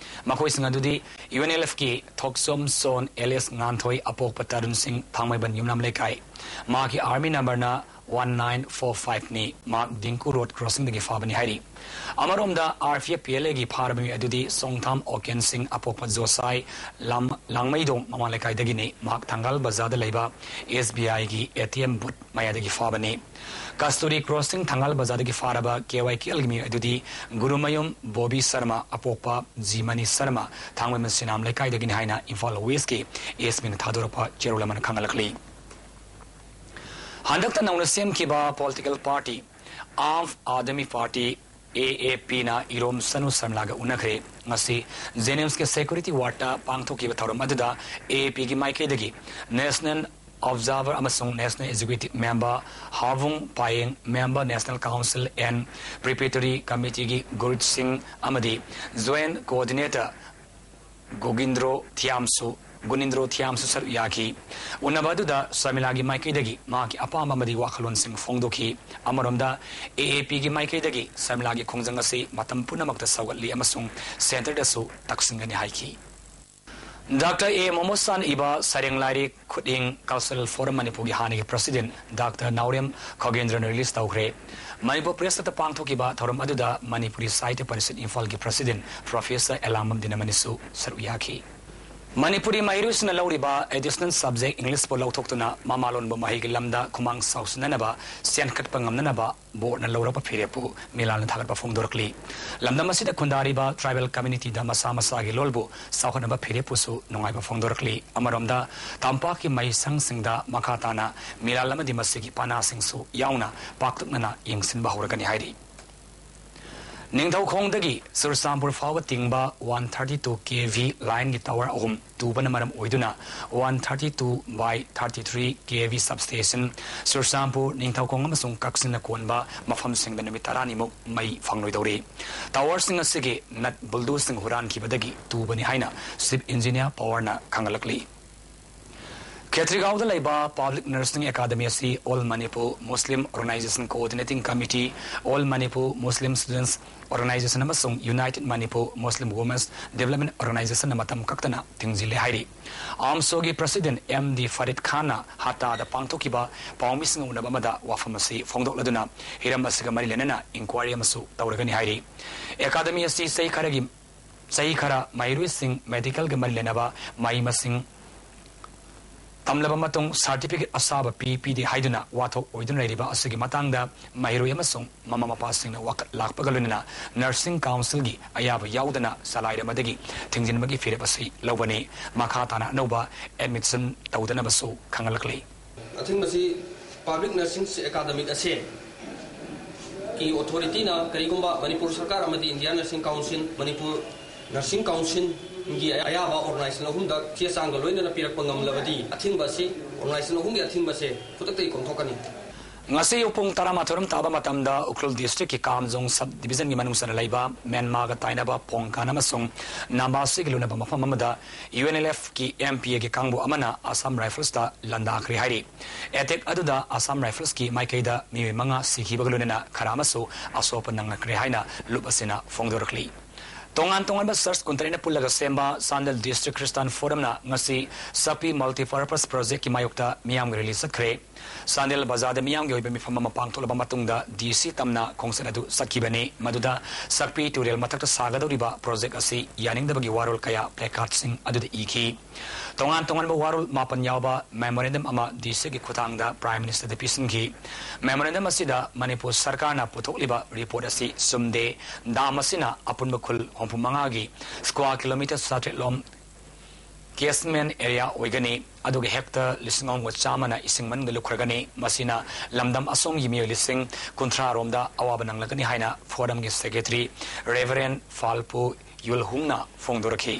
ꯃꯈꯣꯏꯁꯤꯡ ꯑꯗꯨꯗꯤ U N L Fꯀꯤ ꯊꯣꯛꯆꯣꯝ ꯁꯣꯟ alias ꯉꯥꯟꯊꯣꯏ, ꯑꯄꯣꯛꯄ ꯇꯔꯨꯟ ꯁꯤꯡ, ꯊꯥꯡꯃꯩꯕꯟ ꯌꯨꯝꯅꯥꯝ ꯂꯩꯀꯥꯏ꯫ ꯃꯍꯥꯛꯀꯤ army numberꯅ one nine four fiveꯅꯤ꯫ ꯃꯍꯥꯛ ꯗꯤꯡꯀꯨ ꯔꯣꯗ crossingꯗꯒꯤ ꯐꯥꯕꯅꯤ ꯍꯥꯏꯔꯤ꯫ ꯑꯃꯔꯣꯝꯗ, R P F P L Aꯒꯤ ꯐꯥꯔꯕ ꯃꯤꯑꯣꯏ ꯑꯗꯨꯗꯤ ꯁꯣꯡꯊꯥꯝ ꯑꯣꯀꯦꯟ ꯁꯤꯡ, ꯑꯄꯣꯛꯄ ꯖꯣꯁꯥꯏ, ꯂꯝ-, ꯂꯥꯡꯃꯩꯗꯣꯡ ꯃꯃꯥ ꯂꯩꯀꯥꯏꯗꯒꯤꯅꯤ꯫ ꯃꯍꯥꯛ ꯊꯪꯒꯥꯜ ꯕꯖꯥꯔꯗ ꯂꯩꯕ S B Iꯒꯤ A T M booth ꯃꯌꯥꯗꯒꯤ ꯐꯥꯕꯅꯤ꯫ ꯀꯁꯇꯨꯔꯤ crossing ꯊꯪꯒꯥꯜ ꯕꯖꯥꯔꯗꯒꯤ ꯐꯥꯔꯕ K Y K Lꯒꯤ ꯃꯤꯑꯣꯏ ꯑꯗꯨꯗꯤ ꯒꯨꯔꯨꯃꯌꯨꯝ ꯕꯣꯕꯤ ꯁꯔꯃ, ꯑꯄꯣꯛꯄ ꯖꯤꯃꯅꯤ ꯁꯔꯃ, ꯊꯥꯡꯃꯩꯕꯟ ꯁꯤꯅꯥꯝ ꯂꯩꯀꯥꯏꯗꯒꯤꯅꯤ ꯍꯥꯏꯅ ꯏꯝꯐꯥꯜ Westꯀꯤ S Pꯅ ꯊꯥꯗꯣꯔꯛꯄ ꯆꯦꯔꯣꯜ ꯑꯃꯅ ꯈꯪꯍꯜꯂꯛꯂꯤ꯫ ꯍꯟꯗꯛꯇ ꯅꯧꯅ ꯁꯦꯝꯈꯤꯕ political party Aam Aadmi Party, A A Pꯅ ꯏꯔꯣꯝ ꯁꯅꯨ ꯁꯔꯃꯤꯂꯥꯒ ꯎꯅꯈ꯭ꯔꯦ꯫ ꯉꯁꯤ JNIMSꯀꯤ security wardꯇ ꯄꯥꯡꯊꯣꯛꯈꯤꯕ ꯊꯧꯔꯝ ꯑꯗꯨꯗ A A Pꯒꯤ ꯃꯥꯏꯀꯩꯗꯒꯤ National Observer ꯑꯃꯁꯨꯡ National Executive Member ꯍꯥꯕꯨꯡ ꯄꯥꯌꯦꯡ, Member National Council and Preparatory Committeeꯒꯤ ꯒꯨꯔꯖꯤꯠ ꯁꯤꯡ ꯑꯃꯗꯤ Joint Coordinator ꯒꯣꯒꯤꯟꯗ꯭ꯔꯣ ꯊꯤꯌꯥꯝꯁꯨ, ꯒꯨꯅꯤꯟꯗ꯭ꯔꯣ ꯊꯤꯌꯥꯝꯁꯨ ꯁꯔꯨꯛ ꯌꯥꯈꯤ꯫ ꯎꯅꯕ ꯑꯗꯨꯗ ꯁꯔꯃꯤꯂꯥꯒꯤ ꯃꯥꯏꯀꯩꯗꯒꯤ ꯃꯍꯥꯛꯀꯤ ꯑꯄꯥꯝꯕ ꯑꯃꯗꯤ ꯋꯥꯈꯜꯂꯣꯟꯁꯤꯡ ꯐꯣꯡꯗꯣꯛꯈꯤ꯫ ꯑꯃꯔꯣꯝꯗ, A A Pꯒꯤ ꯃꯥꯏꯀꯩꯗꯒꯤ ꯁꯔꯃꯤꯂꯥꯒꯤ ꯈꯣꯡꯖꯪ ꯑꯁꯤ ꯃꯇꯝ ꯄꯨꯝꯅꯃꯛꯇ ꯁꯧꯒꯠꯂꯤ ꯑꯃꯁꯨꯡ centreꯗꯁꯨ ꯇꯛꯁꯤꯟꯒꯅꯤ ꯍꯥꯏꯈꯤ꯫ Doctor A ꯃꯣꯃꯣꯁꯥꯟ ꯏꯕ ꯁꯩꯔꯦꯡ ꯂꯥꯏꯔꯤꯛ ꯈꯨꯠꯏꯪ Cultural Forum ꯃꯅꯤꯄꯨꯔꯒꯤ ꯍꯥꯟꯅꯒꯤ president Doctor ꯅꯥꯎꯔꯦꯝ ꯈꯣꯒꯦꯟꯗ꯭ꯔꯅ release ꯇꯧꯈ꯭ꯔꯦ꯫ ꯃꯅꯤꯄꯨꯔ press clubꯇ ꯄꯥꯡꯊꯣꯛꯈꯤꯕ ꯊꯧꯔꯝ ꯑꯗꯨꯗ ꯃꯅꯤꯄꯨꯔꯤ ꯁꯥꯍꯤꯇ꯭ꯌ ꯄꯔꯤꯁꯠ ꯏꯝꯐꯥꯜꯒꯤ president Professor ꯑꯦꯂꯥꯡꯕꯝ ꯗꯤꯅꯃꯅꯤꯁꯨ ꯁꯔꯨꯛ ꯌꯥꯈꯤ꯫ ꯃꯅꯤꯄꯨꯔꯤ ꯃꯍꯩꯔꯣꯏꯁꯤꯡꯅ ꯂꯧꯔꯤꯕ additional subject Englishꯄꯨ ꯂꯧꯊꯣꯛꯇꯨꯅ ꯃꯃꯥꯂꯣꯟꯕꯨ ꯃꯍꯩꯒꯤ ꯂꯝꯗ ꯈꯨꯃꯥꯡ ꯆꯥꯎꯁꯤꯟꯅꯅꯕ ꯁꯦꯟꯈꯠꯄ ꯉꯝꯅꯅꯕ ꯕꯣꯔꯗꯅ ꯂꯧꯔꯛꯄ ꯐꯤꯔꯦꯞꯄꯨ ꯃꯤꯂꯥꯜꯅ ꯊꯥꯒꯠꯄ ꯐꯣꯡꯗꯣꯔꯛꯂꯤ꯫ ꯂꯝꯗꯝ ꯑꯁꯤꯗ ꯈꯨꯟꯗꯥꯔꯤꯕ tribal communityꯗ ꯃꯁꯥ ꯃꯁꯥꯒꯤ ꯂꯣꯜꯕꯨ ꯆꯥꯎꯈꯠꯅꯕ ꯐꯤꯔꯦꯞꯄꯨꯁꯨ ꯅꯨꯡꯉꯥꯏꯕ ꯐꯣꯡꯗꯣꯔꯛꯂꯤ꯫ ꯑꯃꯔꯣꯝꯗ ꯇꯝꯄꯥꯛꯀꯤ ꯃꯍꯩꯁꯪꯁꯤꯡꯗ ꯃꯈꯥ ꯇꯥꯅ ꯃꯤꯂꯥꯜ ꯑꯃꯗꯤ ꯃꯁꯤꯒꯤ ꯄꯥꯅꯥꯁꯤꯡꯁꯨ ꯌꯥꯎꯅ ꯄꯥꯛꯇꯛꯅꯅ ꯌꯦꯡꯁꯤꯟꯕ ꯍꯧꯔꯒꯅꯤ ꯍꯥꯏꯔꯤ꯫ ꯅꯤꯡꯊꯧꯈꯣꯡꯗꯒꯤ ꯆꯨꯔꯆꯥꯟꯄꯨꯔ ꯐꯥꯎꯕ ꯇꯤꯡꯕ one thirty two K V lineꯒꯤ tower ꯑꯍꯨꯝ ꯇꯨꯕꯅ ꯃꯔꯝ ꯑꯣꯏꯗꯨꯅ one thirty two by thirty three K V substation Churachandpur, Ningthoukhong ꯑꯃꯁꯨꯡ ꯀꯛꯆꯤꯡꯅ ꯀꯣꯟꯕ ꯃꯐꯝꯁꯤꯡꯗ ꯅꯨꯃꯤꯠ ꯇꯔꯥꯅꯤꯃꯨꯛ ꯃꯩ ꯐꯪꯂꯣꯏꯗꯧꯔꯤ꯫ Towerꯁꯤꯡ ꯑꯁꯤꯒꯤ nut boultꯁꯤꯡ ꯍꯨꯔꯥꯟꯈꯤꯕꯗꯒꯤ ꯇꯨꯕꯅꯤ ꯍꯥꯏꯅ Chief Engineer Powerꯅ ꯈꯪꯍꯜꯂꯛꯂꯤ꯫ ꯈꯦꯇ꯭ꯔꯤꯒꯥꯎꯗ ꯂꯩꯕ Public Nursing Academy ꯑꯁꯤ All Manipur Muslim Organization Coordinating Committee, All Manipur Muslim Students Organization ꯑꯃꯁꯨꯡ United Manipur Muslim Women's Development Organizationꯅ ꯃꯇꯝ ꯀꯛꯇꯅ ꯊꯤꯡꯖꯤꯜꯂꯦ ꯍꯥꯏꯔꯤ꯫ AMSOꯒꯤ President M D Farid Khanꯅ ꯍꯠꯇꯥꯗ ꯄꯥꯡꯊꯣꯛꯈꯤꯕ ꯄꯥꯎꯃꯤꯁꯤꯡ ꯎꯅꯕ ꯑꯃꯗ ꯋꯥꯐꯝ ꯑꯁꯤ ꯐꯣꯡꯗꯣꯛꯂꯗꯨꯅ ꯍꯤꯔꯝ ꯑꯁꯤꯒ ꯃꯔꯤ ꯂꯩꯅꯅ inquiry ꯑꯃꯁꯨ ꯇꯧꯔꯒꯅꯤ ꯍꯥꯏꯔꯤ꯫ Academy ꯑꯁꯤ ꯆꯍꯤ ꯈꯔꯒꯤ ꯆꯍꯤ ꯈꯔ ꯃꯍꯩꯔꯣꯏꯁꯤꯡ medicalꯒ ꯃꯔꯤ ꯂꯩꯅꯕ ꯃꯍꯩ ꯃꯁꯤꯡ ꯇꯝꯂꯕ ꯃꯇꯨꯡ certificate ꯑꯁꯥꯕ ꯄꯤ ꯄꯤꯗꯦ ꯍꯥꯏꯗꯨꯅ ꯋꯥꯊꯣꯛ ꯑꯣꯏꯗꯨꯅ ꯂꯩꯔꯤꯕ ꯑꯁꯤꯒꯤ ꯃꯇꯥꯡꯗ ꯃꯍꯩꯔꯣꯏ ꯑꯃꯁꯨꯡ ꯃꯃꯥ ꯃꯄꯥꯁꯤꯡꯅ ꯋꯥꯀꯠ ꯂꯥꯛꯄꯒ ꯂꯣꯏꯅꯅ Nursing Councilꯒꯤ ꯑꯌꯥꯕ ꯌꯥꯎꯗꯅ ꯆꯂꯥꯏꯔꯝꯕꯗꯒꯤ ꯊꯤꯡꯖꯤꯟꯕꯒꯤ ꯐꯤꯔꯦꯞ ꯑꯁꯤ ꯂꯧꯕꯅꯤ꯫ ꯃꯈꯥ ꯇꯥꯅ ꯑꯅꯧꯕ admission ꯇꯧꯗꯅꯕꯁꯨ ꯈꯪꯍꯜꯂꯛꯂꯤ꯫ ꯑꯊꯤꯡꯕꯁꯤ Public Nursing Academy ꯑꯁꯦ ꯀꯤ authorityꯅ ꯀꯔꯤꯒꯨꯝꯕ ꯃꯅꯤꯄꯨꯔ ꯁꯔꯀꯥꯔ ꯑꯃꯗꯤ Indian Nursing Council, Manipur Nursing Councilꯒꯤ ꯑꯌꯥꯕ organization ꯑꯍꯨꯝꯗ ꯆꯦ ꯆꯥꯡꯒ ꯂꯣꯏꯅꯅ ꯄꯤꯔꯛꯄ ꯉꯝꯂꯕꯗꯤ ꯑꯊꯤꯡꯕ ꯑꯁꯤ, organization ꯑꯍꯨꯝꯒꯤ ꯑꯊꯤꯡꯕꯁꯦ ꯈꯨꯗꯛꯇꯒꯤ ꯀꯣꯝꯊꯣꯛꯀꯅꯤ꯫ ꯉꯁꯤ ꯑꯌꯨꯛ ꯄꯨꯡ ꯇꯔꯥꯃꯥꯊꯣꯏ ꯔꯣꯝ ꯇꯥꯕ ꯃꯇꯝꯗ ꯎꯈ꯭ꯔꯨꯜ districtꯀꯤ ꯀꯥꯝꯖꯣꯡ sub divisionꯒꯤ ꯃꯅꯨꯡ ꯆꯟꯅ ꯂꯩꯕ ꯃ꯭ꯌꯥꯟꯃꯥꯔꯒ ꯇꯥꯏꯅꯕ ꯄꯣꯡꯀꯥꯟ ꯑꯃꯁꯨꯡ ꯅꯥꯝꯕꯥꯁꯤꯒ ꯂꯨꯅꯕ ꯃꯐꯝ ꯑꯃꯗ UNLFꯀꯤ MPAꯒꯤ ꯀꯥꯡꯕꯨ ꯑꯃꯅ Assam Riflesꯇ ꯂꯥꯟꯗꯥꯈ꯭ꯔꯦ ꯍꯥꯏꯔꯤ꯫ Attack ꯑꯗꯨꯗ Assam Riflesꯀꯤ ꯃꯥꯏꯀꯩꯗ ꯃꯤꯑꯣꯏ ꯃꯉꯥ ꯁꯤꯈꯤꯕꯒ ꯂꯣꯏꯅꯅ ꯈꯔ ꯑꯃꯁꯨ ꯑꯁꯣꯛꯄ ꯅꯪꯂꯛꯈ꯭ꯔꯦ ꯍꯥꯏꯅ ꯂꯨꯞ ꯑꯁꯤꯅ ꯐꯣꯡꯗꯣꯔꯛꯂꯤ꯫ ꯇꯣꯉꯥꯟ ꯇꯣꯉꯥꯟꯕ church ꯀꯨꯟꯇꯔꯦꯠꯅ ꯄꯨꯜꯂꯒ ꯁꯦꯝꯕ ꯆꯥꯟꯗꯦꯜ District Christian Forumꯅ ꯉꯁꯤ ꯆꯥꯛꯄꯤ Multipurpose Projectꯀꯤ ꯃꯥꯌꯣꯛꯇ ꯃꯤꯌꯥꯝꯒꯤ rally ꯆꯠꯈ꯭ꯔꯦ꯫ ꯆꯥꯟꯗꯦꯜ ꯕꯖꯥꯔꯗ ꯃꯤꯌꯥꯝꯒꯤ ꯑꯣꯏꯕ ꯃꯤꯐꯝ ꯑꯃ ꯄꯥꯡꯊꯣꯛꯂꯕ ꯃꯇꯨꯡꯗ ꯗꯤ ꯁꯤ ꯇꯝꯅ ꯈꯣꯡꯆꯠ ꯑꯗꯨ ꯆꯠꯈꯤꯕꯅꯤ꯫ ꯃꯗꯨꯗ ꯆꯥꯛꯄꯤ ꯇꯨꯔꯦꯜ ꯃꯊꯛꯇ ꯁꯥꯒꯗꯧꯔꯤꯕ ꯄ꯭ꯔꯣꯖꯦꯛ ꯑꯁꯤ ꯌꯥꯅꯤꯡꯗꯕꯒꯤ ꯋꯥꯔꯣꯜ ꯀꯌꯥ placardꯁꯤꯡ ꯑꯗꯨꯗ ꯏꯈꯤ꯫ ꯇꯣꯉꯥꯟ ꯇꯣꯉꯥꯟꯕ ꯋꯥꯔꯣꯜ ꯃꯥꯄꯟ ꯌꯥꯎꯕ memorandum ꯑꯃ ꯗꯤ ꯁꯤꯒꯤ ꯈꯨꯠꯊꯥꯡꯗ Prime Ministerꯗ ꯄꯤꯁꯤꯟꯈꯤ꯫ Memorandum ꯑꯁꯤꯗ ꯃꯅꯤꯄꯨꯔ ꯁꯔꯀꯥꯔꯅ ꯄꯨꯊꯣꯛꯂꯤꯕ report ꯑꯁꯤ ꯆꯨꯝꯗꯦ꯫ Dam ꯑꯁꯤꯅ ꯑꯄꯨꯟꯕ ꯈꯨꯜ ꯍꯨꯝꯐꯨ ꯃꯉꯥꯒꯤ square kilometre ꯆꯥꯇ꯭ꯔꯦꯠ ꯂꯣꯝ catchment area ꯑꯣꯏꯒꯅꯤ, ꯑꯗꯨꯒ hectare ꯂꯤꯁꯤꯡ ꯑꯍꯨꯝꯒ ꯆꯥꯝꯃꯅ ꯏꯁꯤꯡ ꯃꯅꯨꯡꯗ ꯂꯨꯞꯈ꯭ꯔꯒꯅꯤ꯫ ꯃꯁꯤꯅ ꯂꯝꯗꯝ ꯑꯁꯣꯝꯒꯤ ꯃꯤꯑꯣꯏ ꯂꯤꯁꯤꯡ ꯀꯨꯟꯊ꯭ꯔꯥ ꯔꯣꯝꯗ ꯑꯋꯥꯕ ꯅꯪꯂꯒꯅꯤ ꯍꯥꯏꯅ Forumꯒꯤ Secretary Reverend Falpu Yulhungꯅ ꯐꯣꯡꯗꯣꯔꯛꯈꯤ꯫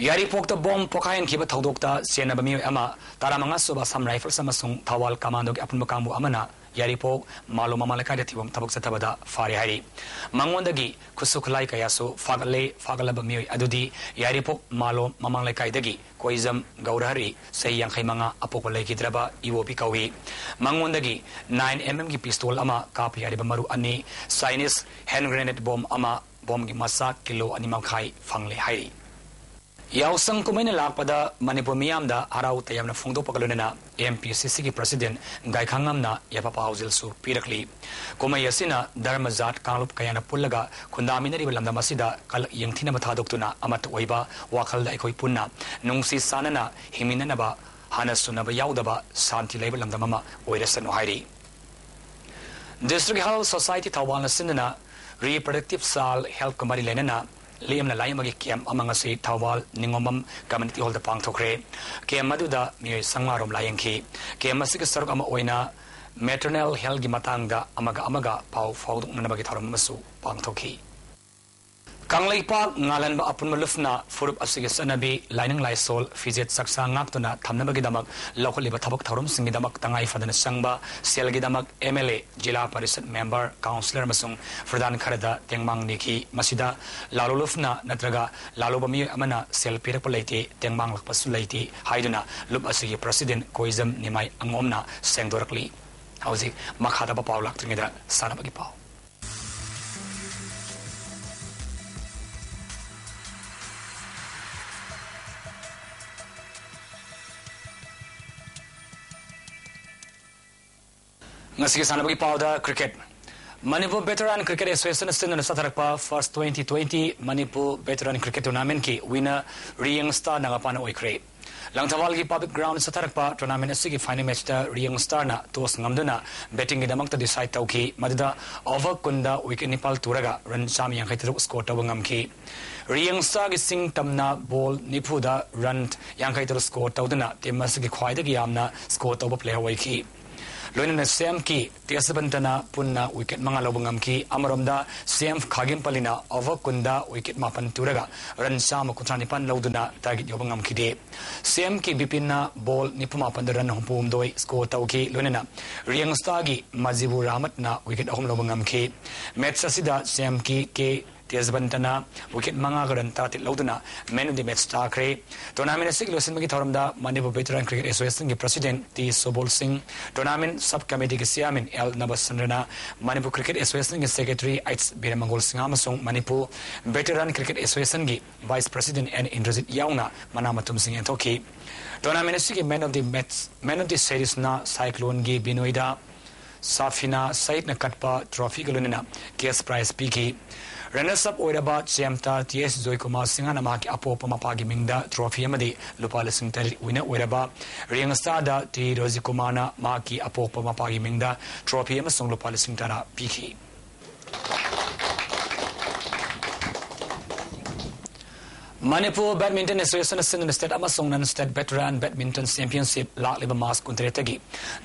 ꯌꯥꯏꯔꯤꯄꯣꯛꯇ bomb ꯄꯣꯈꯥꯏꯍꯟꯈꯤꯕ ꯊꯧꯗꯣꯛꯇ ꯆꯦꯟꯅꯕ ꯃꯤꯑꯣꯏ ꯑꯃ, ꯇꯔꯥꯃꯉꯥ ꯁꯨꯕ Assam Rifles ꯑꯃꯁꯨꯡ ꯊꯧꯕꯥꯜ Commandoꯒꯤ ꯑꯄꯨꯟꯕ ꯀꯥꯡꯕꯨ ꯑꯃꯅ ꯌꯥꯏꯔꯤꯄꯣꯛ ꯃꯥꯂꯣꯝ ꯃꯃꯥꯡ ꯂꯩꯀꯥꯏꯗ ꯊꯤꯕ ꯊꯕꯛ ꯆꯠꯊꯕꯗ ꯐꯥꯔꯦ ꯍꯥꯏꯔꯤ꯫ ꯃꯉꯣꯟꯗꯒꯤ ꯈꯨꯠꯁꯨ ꯈꯨꯠꯂꯥꯏ ꯀꯌꯥꯁꯨ ꯐꯥꯒꯠꯂꯦ꯫ ꯐꯥꯒꯠꯂꯕ ꯃꯤꯑꯣꯏ ꯑꯗꯨꯗꯤ ꯌꯥꯏꯔꯤꯄꯣꯛ ꯃꯥꯂꯣꯝ ꯃꯃꯥꯡ ꯂꯩꯀꯥꯏꯗꯒꯤ ꯀꯣꯏꯖꯝ ꯒꯧꯔꯍꯔꯤ, ꯆꯍꯤ ꯌꯥꯡꯈꯩ ꯃꯉꯥ, ꯑꯄꯣꯛꯄ ꯂꯩꯈꯤꯗ꯭ꯔꯕ ꯏꯕꯣꯕꯤ ꯀꯧꯏ꯫ ꯃꯉꯣꯟꯗꯒꯤ nine M Mꯒꯤ pistol ꯑꯃ, ꯀꯥꯞꯄ ꯌꯥꯔꯤꯕ ꯃꯔꯨ ꯑꯅꯤ, Chinese hand grenade bomb ꯑꯃ, bombꯒꯤ ꯃꯆꯥꯛ ꯀꯤꯂꯣ ꯑꯅꯤ ꯃꯈꯥꯏ ꯐꯪꯂꯦ ꯍꯥꯏꯔꯤ꯫ ꯌꯥꯎꯁꯪ ꯀꯨꯝꯍꯩꯅ ꯂꯥꯛꯄꯗ ꯃꯅꯤꯄꯨꯔ ꯃꯤꯌꯥꯝꯗ ꯍꯔꯥꯎ ꯇꯌꯥꯝꯅ ꯐꯣꯡꯗꯣꯛꯄꯒ ꯂꯣꯏꯅꯅ M P C Cꯒꯤ President ꯒꯥꯏꯈꯥꯉꯝꯅ ꯌꯥꯏꯐ ꯄꯥꯎꯖꯦꯜꯁꯨ ꯄꯤꯔꯛꯂꯤ꯫ ꯀꯨꯝꯍꯩ ꯑꯁꯤꯅ ꯙꯔꯃ ꯖꯥꯠ ꯀꯥꯡꯂꯨꯞ ꯀꯌꯥꯅ ꯄꯨꯜꯂꯒ ꯈꯨꯟꯗꯥꯃꯤꯟꯅꯔꯤꯕ ꯂꯝꯗꯝ ꯑꯁꯤꯗ ꯀꯂꯛ ꯌꯦꯡꯊꯤꯅꯕ ꯊꯥꯗꯣꯛꯇꯨꯅ ꯑꯃꯠꯇ ꯑꯣꯏꯕ ꯋꯥꯈꯜꯗ ꯑꯩꯈꯣꯏ ꯄꯨꯟꯅ ꯅꯨꯡꯁꯤ ꯆꯥꯟꯅꯅ ꯍꯤꯡꯃꯤꯟꯅꯅꯕ, ꯍꯥꯟꯅ ꯁꯨꯅꯕ ꯌꯥꯎꯗꯕ ꯁꯥꯟꯇꯤ ꯂꯩꯕ ꯂꯝꯗꯝ ꯑꯃ ꯑꯣꯏꯔꯁꯅꯨ ꯍꯥꯏꯔꯤ꯫ District Health Society ꯊꯧꯕꯥꯜꯅ ꯁꯤꯟꯗꯨꯅ reproductive child healthꯀ ꯃꯔꯤ ꯂꯩꯅꯅ ꯂꯦꯝꯅ ꯂꯥꯏꯌꯦꯡꯕꯒꯤ camp ꯑꯃ ꯉꯁꯤ ꯊꯧꯕꯥꯜ ꯅꯤꯉꯣꯝꯕꯝ Community Hallꯗ ꯄꯥꯡꯊꯣꯛꯈ꯭ꯔꯦ꯫ Camp ꯑꯗꯨꯗ ꯃꯤꯑꯣꯏ ꯆꯥꯝꯃꯉꯥ ꯔꯣꯝ ꯂꯥꯏꯌꯦꯡꯈꯤ꯫ Camp ꯑꯁꯤꯒꯤ ꯁꯔꯨꯛ ꯑꯃ ꯑꯣꯏꯅ maternal healthꯀꯤ ꯃꯇꯥꯡꯗ ꯑꯃꯒ ꯑꯃꯒ ꯄꯥꯎ ꯐꯥꯎꯗꯣꯛꯅꯅꯕꯒꯤ ꯊꯧꯔꯝ ꯑꯃꯁꯨ ꯄꯥꯡꯊꯣꯛꯈꯤ꯫ ꯀꯪꯂꯩꯄꯥꯛ ꯉꯥꯜꯍꯟꯕ ꯑꯄꯨꯟꯕ ꯂꯨꯞꯅ ꯐꯨꯔꯨꯞ ꯑꯁꯤꯒꯤ ꯆꯠꯅꯕꯤ, ꯂꯥꯏꯅꯤꯡ ꯂꯥꯏꯁꯣꯜ, ꯐꯤꯖꯦꯠ ꯆꯥꯛꯆꯥ ꯉꯥꯛꯇꯨꯅ ꯊꯝꯅꯕꯒꯤꯗꯃꯛ ꯂꯧꯈꯠꯂꯤꯕ ꯊꯕꯛ ꯊꯧꯔꯝꯁꯤꯡꯒꯤꯗꯃꯛ ꯇꯉꯥꯏ ꯐꯗꯅ ꯆꯪꯕ ꯁꯦꯜꯒꯤꯗꯃꯛ M L A, zila parishad member, councillor ꯑꯃꯁꯨꯡ ꯄ꯭ꯔꯙꯥꯟ ꯈꯔꯗ ꯇꯦꯡꯕꯥꯡ ꯅꯤꯈꯤ꯫ ꯃꯁꯤꯗ ꯂꯥꯂꯣꯂꯨꯞꯅ ꯅꯠꯇ꯭ꯔꯒ ꯂꯥꯂꯣꯕ ꯃꯤꯑꯣꯏ ꯑꯃꯅ ꯁꯦꯜ ꯄꯤꯔꯛꯄ ꯂꯩꯇꯦ, ꯇꯦꯡꯕꯥꯡꯂꯛꯄꯁꯨ ꯂꯩꯇꯦ ꯍꯥꯏꯗꯨꯅ ꯂꯨꯞ ꯑꯁꯤꯒꯤ president ꯀꯣꯏꯖꯝ ꯅꯤꯃꯥꯏ ꯑꯉꯣꯝꯅ ꯁꯦꯡꯗꯣꯔꯛꯂꯤ꯫ ꯍꯧꯖꯤꯛ ꯃꯈꯥ ꯇꯥꯕ ꯄꯥꯎ ꯂꯥꯛꯇ꯭ꯔꯤꯉꯩꯗ ꯁꯥꯟꯅꯕꯒꯤ ꯄꯥꯎ꯫ ꯉꯁꯤꯒꯤ ꯁꯥꯟꯅꯕꯒꯤ ꯄꯥꯎꯗ cricket꯫ Manipur Veteran Cricket Association ꯁꯤꯟꯗꯨꯅ ꯆꯠꯊꯔꯛꯄ First twenty twenty Manipur Veteran Cricket Tournamentꯀꯤ winner ꯔꯤꯌꯪ ꯁ꯭ꯇꯥꯔ ꯅꯥꯒꯥꯄꯥꯟꯅ ꯑꯣꯏꯈ꯭ꯔꯦ꯫ ꯂꯪꯊꯕꯥꯜꯒꯤ Public Ground ꯆꯠꯊꯔꯛꯄ tournament ꯑꯁꯤꯒꯤ final matchꯇ ꯔꯤꯌꯪ ꯁ꯭ꯇꯥꯔꯅ toss ꯉꯝꯗꯨꯅ battingꯒꯤꯗꯃꯛꯇ decide ꯇꯧꯈꯤ꯫ ꯃꯗꯨꯗ over ꯀꯨꯟꯗ wicket ꯅꯤꯄꯥꯜ ꯇꯨꯔꯒ run ꯆꯥꯝꯃ ꯌꯥꯡꯈꯩ ꯇꯔꯨꯛ score ꯇꯧꯕ ꯉꯝꯈꯤ꯫ ꯔꯤꯌꯪ ꯁ꯭ꯇꯥꯔꯒꯤ ꯁꯤꯡ ꯇꯝꯅ ball ꯅꯤꯐꯨꯗ run ꯌꯥꯡꯈꯩ ꯇꯔꯨꯛ score ꯇꯧꯗꯨꯅ team ꯑꯁꯤꯒꯤ ꯈ꯭ꯋꯥꯏꯗꯒꯤ ꯌꯥꯝꯅ score ꯇꯧꯕ player ꯑꯣꯏꯈꯤ꯫ ꯂꯣꯏꯅꯅ ꯁꯦꯝꯀꯤ ꯇꯦꯖꯕꯟꯇꯅ ꯄꯨꯟꯅ wicket ꯃꯉꯥ ꯂꯧꯕ ꯉꯝꯈꯤ꯫ ꯑꯃꯔꯣꯝꯗ ꯁꯦꯝ ꯈꯥꯒꯤꯝꯄꯜꯂꯤꯅ over ꯀꯨꯟꯗ wicket ꯃꯥꯄꯟ ꯇꯨꯔꯒ run ꯆꯥꯝꯃ ꯀꯨꯟꯊ꯭ꯔꯥ ꯅꯤꯄꯥꯟ ꯂꯧꯗꯨꯅ target ꯌꯧꯕ ꯉꯝꯈꯤꯗꯦ꯫ ꯁꯦꯝꯀꯤ ꯕꯤꯄꯤꯟꯅ ball ꯅꯤꯐꯨ ꯃꯥꯄꯟꯗ run ꯍꯨꯝꯐꯨ ꯍꯨꯝꯗꯣꯏ score ꯇꯧꯈꯤ꯫ ꯂꯣꯏꯅꯅ ꯔꯤꯌꯪ ꯁ꯭ꯇꯥꯔꯒꯤ ꯃꯖꯤꯕꯨꯔ ꯑꯍꯃꯗꯅ wicket ꯑꯍꯨꯝ ꯂꯧꯕ ꯉꯝꯈꯤ꯫ Match ꯑꯁꯤꯗ ꯁꯦꯝꯀꯤ ꯀꯦ ꯇꯦꯖꯕꯟꯇꯅ wicket ꯃꯉꯥꯒ run ꯇꯔꯥꯇꯔꯦꯠ ꯂꯧꯗꯨꯅ man of the match ꯇꯥꯈ꯭ꯔꯦ꯫ Tournament ꯑꯁꯤꯒꯤ ꯂꯣꯏꯁꯤꯟꯕꯒꯤ ꯊꯧꯔꯝꯗ Manipur Veteran Cricket Associationꯒꯤ President T Sobol Singh, tournament sub committeeꯒꯤ chairman ꯑꯦꯜ ꯅꯕꯆꯟꯗ꯭ꯔꯅ, Manipur Cricket Associationꯒꯤ secretary ꯑꯩꯆ ꯕꯤꯔꯃꯪꯒꯣꯜ ꯁꯤꯡꯍ ꯑꯃꯁꯨꯡ Manipur Veteran Cricket Associationꯒꯤ vice president ꯑꯦꯟ ꯏꯟꯗ꯭ꯔꯖꯤꯠ ꯌꯥꯎꯅ ꯃꯅꯥ ꯃꯊꯨꯝꯁꯤꯡ ꯌꯦꯟꯊꯣꯛꯈꯤ꯫ Tournament ꯑꯁꯤꯒꯤ man of the match, man of the seriesꯅ Cycloneꯒꯤ ꯕꯤꯅꯣꯏꯗ ꯁꯥꯐꯤꯅꯥ Syedna ꯀꯠꯄ trophyꯒ ꯂꯣꯏꯅꯅ cash prize ꯄꯤꯈꯤ꯫ Runners up ꯑꯣꯏꯔꯕ ꯆꯦꯝꯇ ꯇꯤ ꯑꯦꯁ ꯖꯣꯏꯀꯨꯃꯥꯔ ꯁꯤꯡꯍꯅ ꯃꯍꯥꯛꯀꯤ ꯑꯄꯣꯛꯄ ꯃꯄꯥꯒꯤ ꯃꯤꯡꯗ trophy ꯑꯃꯗꯤ ꯂꯨꯄꯥ ꯂꯤꯁꯤꯡ ꯇꯔꯦꯠ, winner ꯑꯣꯏꯔꯕ ꯔꯤꯌꯪ ꯁ꯭ꯇꯥꯔꯗ ꯇꯤ ꯔꯣꯖꯤꯀꯨꯃꯥꯔꯅ ꯃꯍꯥꯛꯀꯤ ꯑꯄꯣꯛꯄ ꯃꯄꯥꯒꯤ ꯃꯤꯡꯗ trophy ꯑꯃꯁꯨꯡ ꯂꯨꯄꯥ ꯂꯤꯁꯤꯡ ꯇꯔꯥ ꯄꯤꯈꯤ꯫ Manipur Badminton Association ꯑꯁꯤꯅ state ꯑꯃꯁꯨꯡ non state veteran badminton championship ꯂꯥꯛꯂꯤꯕ March ꯀꯨꯟꯇꯔꯦꯠꯇꯒꯤ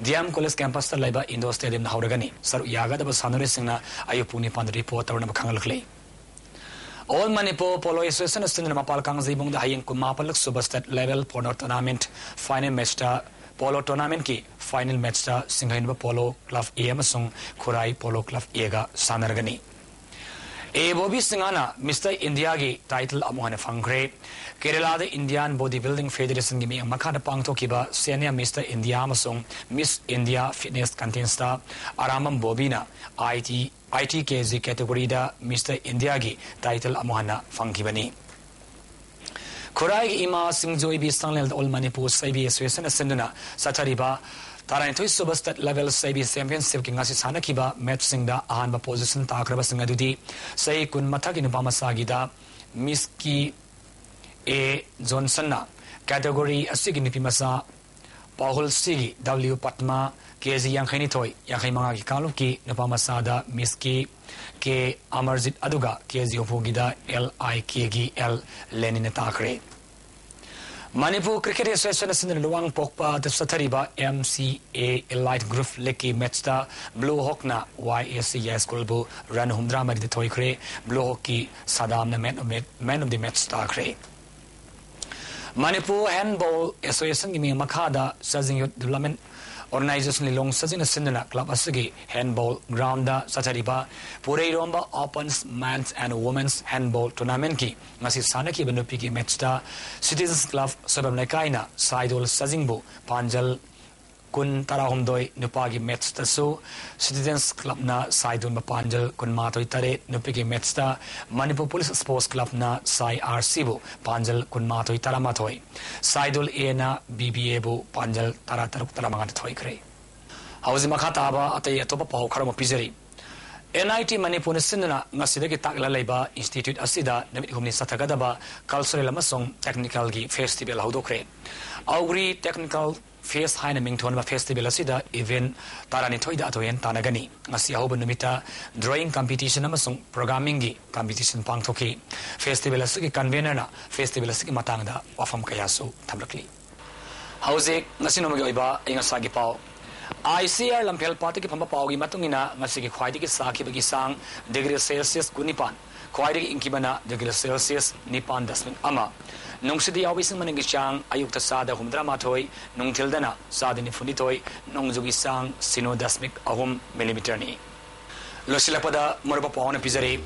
ꯗꯤ ꯑꯦꯝ ꯀꯣꯂꯦꯖ campusꯇ ꯂꯩꯕ indoor stadiumꯗ ꯍꯧꯔꯒꯅꯤ꯫ ꯁꯔꯨꯛ ꯌꯥꯒꯗꯕ ꯁꯥꯟꯅꯔꯣꯏꯁꯤꯡꯅ ꯑꯌꯨꯛ ꯄꯨꯡ ꯅꯤꯄꯥꯟꯗ report ꯇꯧꯅꯕ ꯈꯪꯍꯜꯂꯛꯂꯤ꯫ All Manipur Polo Association ꯑꯁꯤꯅ ꯃꯄꯥꯜ ꯀꯥꯡꯖꯩꯕꯨꯡꯗ ꯍꯌꯦꯡ ꯀꯨꯟꯃꯥꯄꯟꯂꯛ ꯁꯨꯕ state level polo tournament final matchꯇ, polo tournamentꯀꯤ final matchꯇ ꯁꯤꯡꯍꯩꯅꯕ Polo Club A ꯑꯃꯁꯨꯡ ꯈꯨꯔꯥꯏ Polo Club Aꯒ ꯁꯥꯟꯅꯔꯒꯅꯤ꯫ ꯑꯦ ꯕꯣꯕꯤ ꯁꯤꯡꯍꯅ Mister Indiaꯒꯤ title ꯑꯃꯨꯛ ꯍꯟꯅ ꯐꯪꯈ꯭ꯔꯦ꯫ ꯀꯦꯔꯂꯥꯗ Indian Body Building Federationꯒꯤ ꯃꯤꯠꯌꯦꯡ ꯃꯈꯥꯗ ꯄꯥꯡꯊꯣꯛꯈꯤꯕ Senior Mister India ꯑꯃꯁꯨꯡ Miss India Fitness Contestꯇ Arambam ꯕꯣꯕꯤꯅ I T, I T K G categoryꯗ Mister Indiaꯒꯤ title ꯑꯃꯨꯛ ꯍꯟꯅ ꯐꯪꯈꯤꯕꯅꯤ꯫ ꯈꯨꯔꯥꯏꯒꯤ ꯏꯃꯥ ꯁꯤꯡꯖꯣꯏꯕꯤ ꯁꯪꯂꯦꯟꯗ All Manipur ꯁꯩꯕꯤ Association ꯁꯤꯟꯗꯨꯅ ꯆꯠꯊꯔꯤꯕ ꯇꯔꯥꯅꯤꯊꯣꯏ ꯁꯨꯕ state level ꯁꯩꯕꯤ championship ꯀꯤ ꯉꯁꯤ ꯁꯥꯟꯅꯈꯤꯕ match ꯁꯤꯡꯗ ꯑꯍꯥꯟꯕ position ꯇꯥꯈ꯭ꯔꯕꯁꯤꯡ ꯑꯗꯨꯗꯤ ꯆꯍꯤ ꯀꯨꯟ ꯃꯊꯛꯀꯤ ꯅꯨꯄꯥ ꯃꯆꯥꯒꯤꯗ ꯃꯤꯁꯀꯤ ꯑꯦ ꯖꯣꯟꯁꯟꯅ, category ꯑꯁꯤꯒꯤ ꯅꯨꯄꯤ ꯃꯆꯥ ꯄꯥꯎꯍꯨꯜ ꯁꯤꯒꯤ ꯗꯕ꯭ꯂꯤꯎ ꯄꯠꯃ, ꯀꯦ ꯖꯤ ꯌꯥꯡꯈꯩ ꯅꯤꯊꯣꯏ, ꯌꯥꯡꯈꯩ ꯃꯉꯥꯒꯤ ꯀꯥꯡꯂꯨꯞꯀꯤ ꯅꯨꯄꯥ ꯃꯆꯥꯗ ꯃꯤꯁꯀꯤ ꯀꯦ ꯑꯃꯔꯖꯤꯠ ꯑꯗꯨꯒ ꯀꯦ ꯖꯤ ꯍꯨꯝꯐꯨꯒꯤꯗ ꯑꯦꯜ ꯑꯥꯏ ꯀꯦꯒꯤ ꯑꯦꯜ ꯂꯦꯅꯤꯟꯅ ꯇꯥꯈ꯭ꯔꯦ꯫ ꯃꯅꯤꯄꯨꯔ Cricket Association ꯑꯁꯤꯅ ꯂꯨꯋꯥꯡꯄꯣꯛꯄꯗ ꯆꯠꯊꯔꯤꯕ M C A Elite Group League ꯀꯤ match ꯇ Blue Hawk ꯅ Y A C High School ꯕꯨ run ꯍꯨꯝꯗ꯭ꯔꯥ ꯃꯔꯤꯗ ꯊꯣꯏꯈ꯭ꯔꯦ꯫ Blue Hawk ꯀꯤ ꯁꯗꯥꯝꯅ man of, man of the match ꯇꯥꯈ꯭ꯔꯦ꯫ ꯃꯅꯤꯄꯨꯔ Handball Association ꯒꯤ ꯃꯤꯡ ꯃꯈꯥꯗ ꯆꯥꯖꯤꯡ Youth Development Organization ꯂꯤꯂꯣꯡ ꯆꯥꯖꯤꯡꯅ ꯁꯤꯟꯗꯨꯅ club ꯑꯁꯤꯒꯤ handball ground ꯗ ꯆꯠꯊꯔꯤꯕ ꯄꯨꯔꯩꯔꯣꯝꯕ Open Men's and Women's Handball Tournament ꯀꯤ ꯉꯁꯤ ꯁꯥꯟꯅꯈꯤꯕ ꯅꯨꯄꯤꯒꯤ match ꯇ Citizens Club ꯁꯣꯏꯕꯝ ꯂꯩꯀꯥꯏꯅ ꯁꯥꯏꯗꯣꯜ ꯆꯥꯖꯤꯡꯕꯨ ꯄꯥꯟꯖꯜ ꯀꯨꯟ ꯇꯔꯥꯍꯨꯝꯗꯣꯏ, ꯅꯨꯄꯥꯒꯤ match ꯇꯁꯨ Citizens Club ꯅ ꯁꯥꯏꯗꯣꯜ ꯃꯄꯥꯟꯖꯜ ꯀꯨꯟꯃꯥꯊꯣꯏ ꯇꯔꯦꯠ, ꯅꯨꯄꯤꯒꯤ match ꯇ Manipur Police Sports Club ꯅ ꯁꯥꯏ ꯑꯥꯔ ꯁꯤ ꯕꯨ ꯄꯥꯟꯖꯜ ꯀꯨꯟꯃꯥꯊꯣꯏ ꯇꯔꯥꯃꯥꯊꯣꯏ, ꯁꯥꯏꯗꯣꯜ A ꯅ B B A ꯕꯨ ꯄꯥꯟꯖꯜ ꯇꯔꯥꯇꯔꯨꯛ ꯇꯔꯥꯃꯉꯥꯗ ꯊꯣꯏꯈ꯭ꯔꯦ꯫ ꯍꯧꯖꯤꯛ ꯃꯈꯥ ꯇꯥꯕ ꯑꯇꯩ ꯑꯇꯣꯞꯄ ꯄꯥꯎ ꯈꯔ ꯑꯃ ꯄꯤꯖꯔꯤ꯫ N I T ꯃꯅꯤꯄꯨꯔꯅ ꯁꯤꯟꯗꯨꯅ ꯉꯁꯤꯗꯒꯤ ꯇꯥꯛꯂ ꯂꯩꯕ institute ꯑꯁꯤꯗ ꯅꯨꯃꯤꯠ ꯍꯨꯝꯅꯤ ꯆꯠꯊꯒꯗꯕ cultural ꯑꯃꯁꯨꯡ technical ꯒꯤ festival ꯍꯧꯗꯣꯛꯈ꯭ꯔꯦ꯫ ꯑꯧꯒ꯭ꯔꯤ Technical Fest ꯍꯥꯏꯅ ꯃꯤꯡꯊꯣꯟꯕ festival ꯑꯁꯤꯗ event ꯇꯔꯥꯅꯤꯊꯣꯏꯗ ꯑꯊꯣꯏ ꯑꯍꯦꯟ ꯇꯥꯟꯅꯒꯅꯤ꯫ ꯉꯁꯤ ꯑꯍꯧꯕ ꯅꯨꯃꯤꯠꯇ drawing competition ꯑꯃꯁꯨꯡ programming ꯒꯤ competition ꯄꯥꯡꯊꯣꯛꯈꯤ꯫ Festival ꯑꯁꯤꯒꯤ convener ꯅ festival ꯑꯁꯤꯒꯤ ꯃꯇꯥꯡꯗ ꯋꯥꯐꯝ ꯀꯌꯥꯁꯨ ꯊꯝꯂꯛꯂꯤ꯫ ꯍꯧꯖꯤꯛ ꯉꯁꯤ ꯅꯣꯡꯃꯒꯤ ꯑꯣꯏꯕ ꯑꯏꯪ ꯑꯁꯥꯒꯤ ꯄꯥꯎ꯫ I C R ꯂꯝꯐꯦꯜ ꯄꯥꯠꯇꯒꯤ ꯐꯪꯕ ꯄꯥꯎꯒꯤ ꯃꯇꯨꯡ ꯏꯟꯅ ꯉꯁꯤꯒꯤ ꯈ꯭ꯋꯥꯏꯗꯒꯤ ꯁꯥꯈꯤꯕꯒꯤ ꯆꯥꯡ degree Celsius ꯀꯨꯟꯅꯤꯄꯥꯟ, ꯈ꯭ꯋꯥꯏꯗꯒꯤ ꯏꯪꯈꯤꯕꯅ degree Celsius ꯅꯤꯄꯥꯟ ꯗꯁꯃꯤꯛ ꯑꯃ꯫ ꯅꯨꯡꯁꯤꯠ ꯌꯥꯎꯕ ꯏꯁꯤꯡ ꯃꯅꯤꯟꯒꯤ ꯆꯥꯡ ꯑꯌꯨꯛꯇ ꯆꯥꯗ ꯍꯨꯝꯗ꯭ꯔꯥ ꯃꯥꯊꯣꯏ, ꯅꯨꯡꯊꯤꯜꯗꯅ ꯆꯥꯗ ꯅꯤꯐꯨ ꯅꯤꯊꯣꯏ, ꯅꯣꯡꯖꯨꯒꯤ ꯆꯥꯡ ꯁꯤꯅꯣ ꯗꯁꯃꯤꯛ ꯑꯍꯨꯝ millimeter ꯅꯤ꯫ ꯂꯣꯏꯁꯤꯜꯂꯛꯄꯗ ꯃꯔꯨꯞ ꯄꯥꯎ ꯑꯃ ꯄꯤꯖꯔꯤ꯫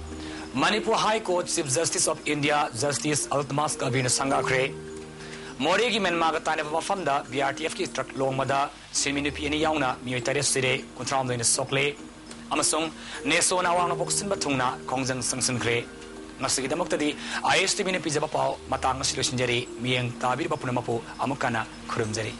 Manipur High Court Chief Justice of India Justice Altamas Kabir ꯅ ꯁꯪꯒꯥꯈ꯭ꯔꯦ꯫ ꯃꯣꯔꯦꯒꯤ ꯃꯦꯟꯃꯥꯒ ꯇꯥꯏꯅꯕ ꯃꯐꯝꯗ B R T F ꯀꯤ truck ꯂꯣꯡꯕꯗ ꯁꯤꯟꯃꯤ ꯅꯨꯄꯤ ꯑꯅꯤ ꯌꯥꯎꯅ ꯃꯤꯑꯣꯏ ꯇꯔꯦꯠ ꯁꯤꯔꯦ, ꯀꯨꯟꯊ꯭ꯔꯥꯍꯨꯝꯗꯣꯏꯅ ꯁꯣꯛꯂꯦ꯫ ꯑꯃꯁꯨꯡ NESO ꯅ ꯑꯋꯥꯡ ꯅꯣꯡꯄꯣꯛ ꯁꯤꯟꯕ ꯊꯨꯡꯅ ꯈꯣꯡꯖꯪ ꯆꯪꯁꯤꯟꯈ꯭ꯔꯦ꯫ ꯉꯁꯤꯒꯤꯗꯃꯛꯇꯗꯤ I S T V ꯅ ꯄꯤꯖꯕ ꯄꯥꯎ ꯃꯇꯥꯡ ꯑꯁꯤ ꯂꯣꯏꯁꯤꯟꯖꯔꯤ꯫ ꯃꯤꯠꯌꯦꯡ ꯇꯥꯕꯤꯔꯤꯕ ꯄꯨꯝꯅꯃꯛꯄꯨ ꯑꯃꯨꯛ ꯍꯟꯅ ꯈꯨꯔꯨꯝꯖꯔꯤ꯫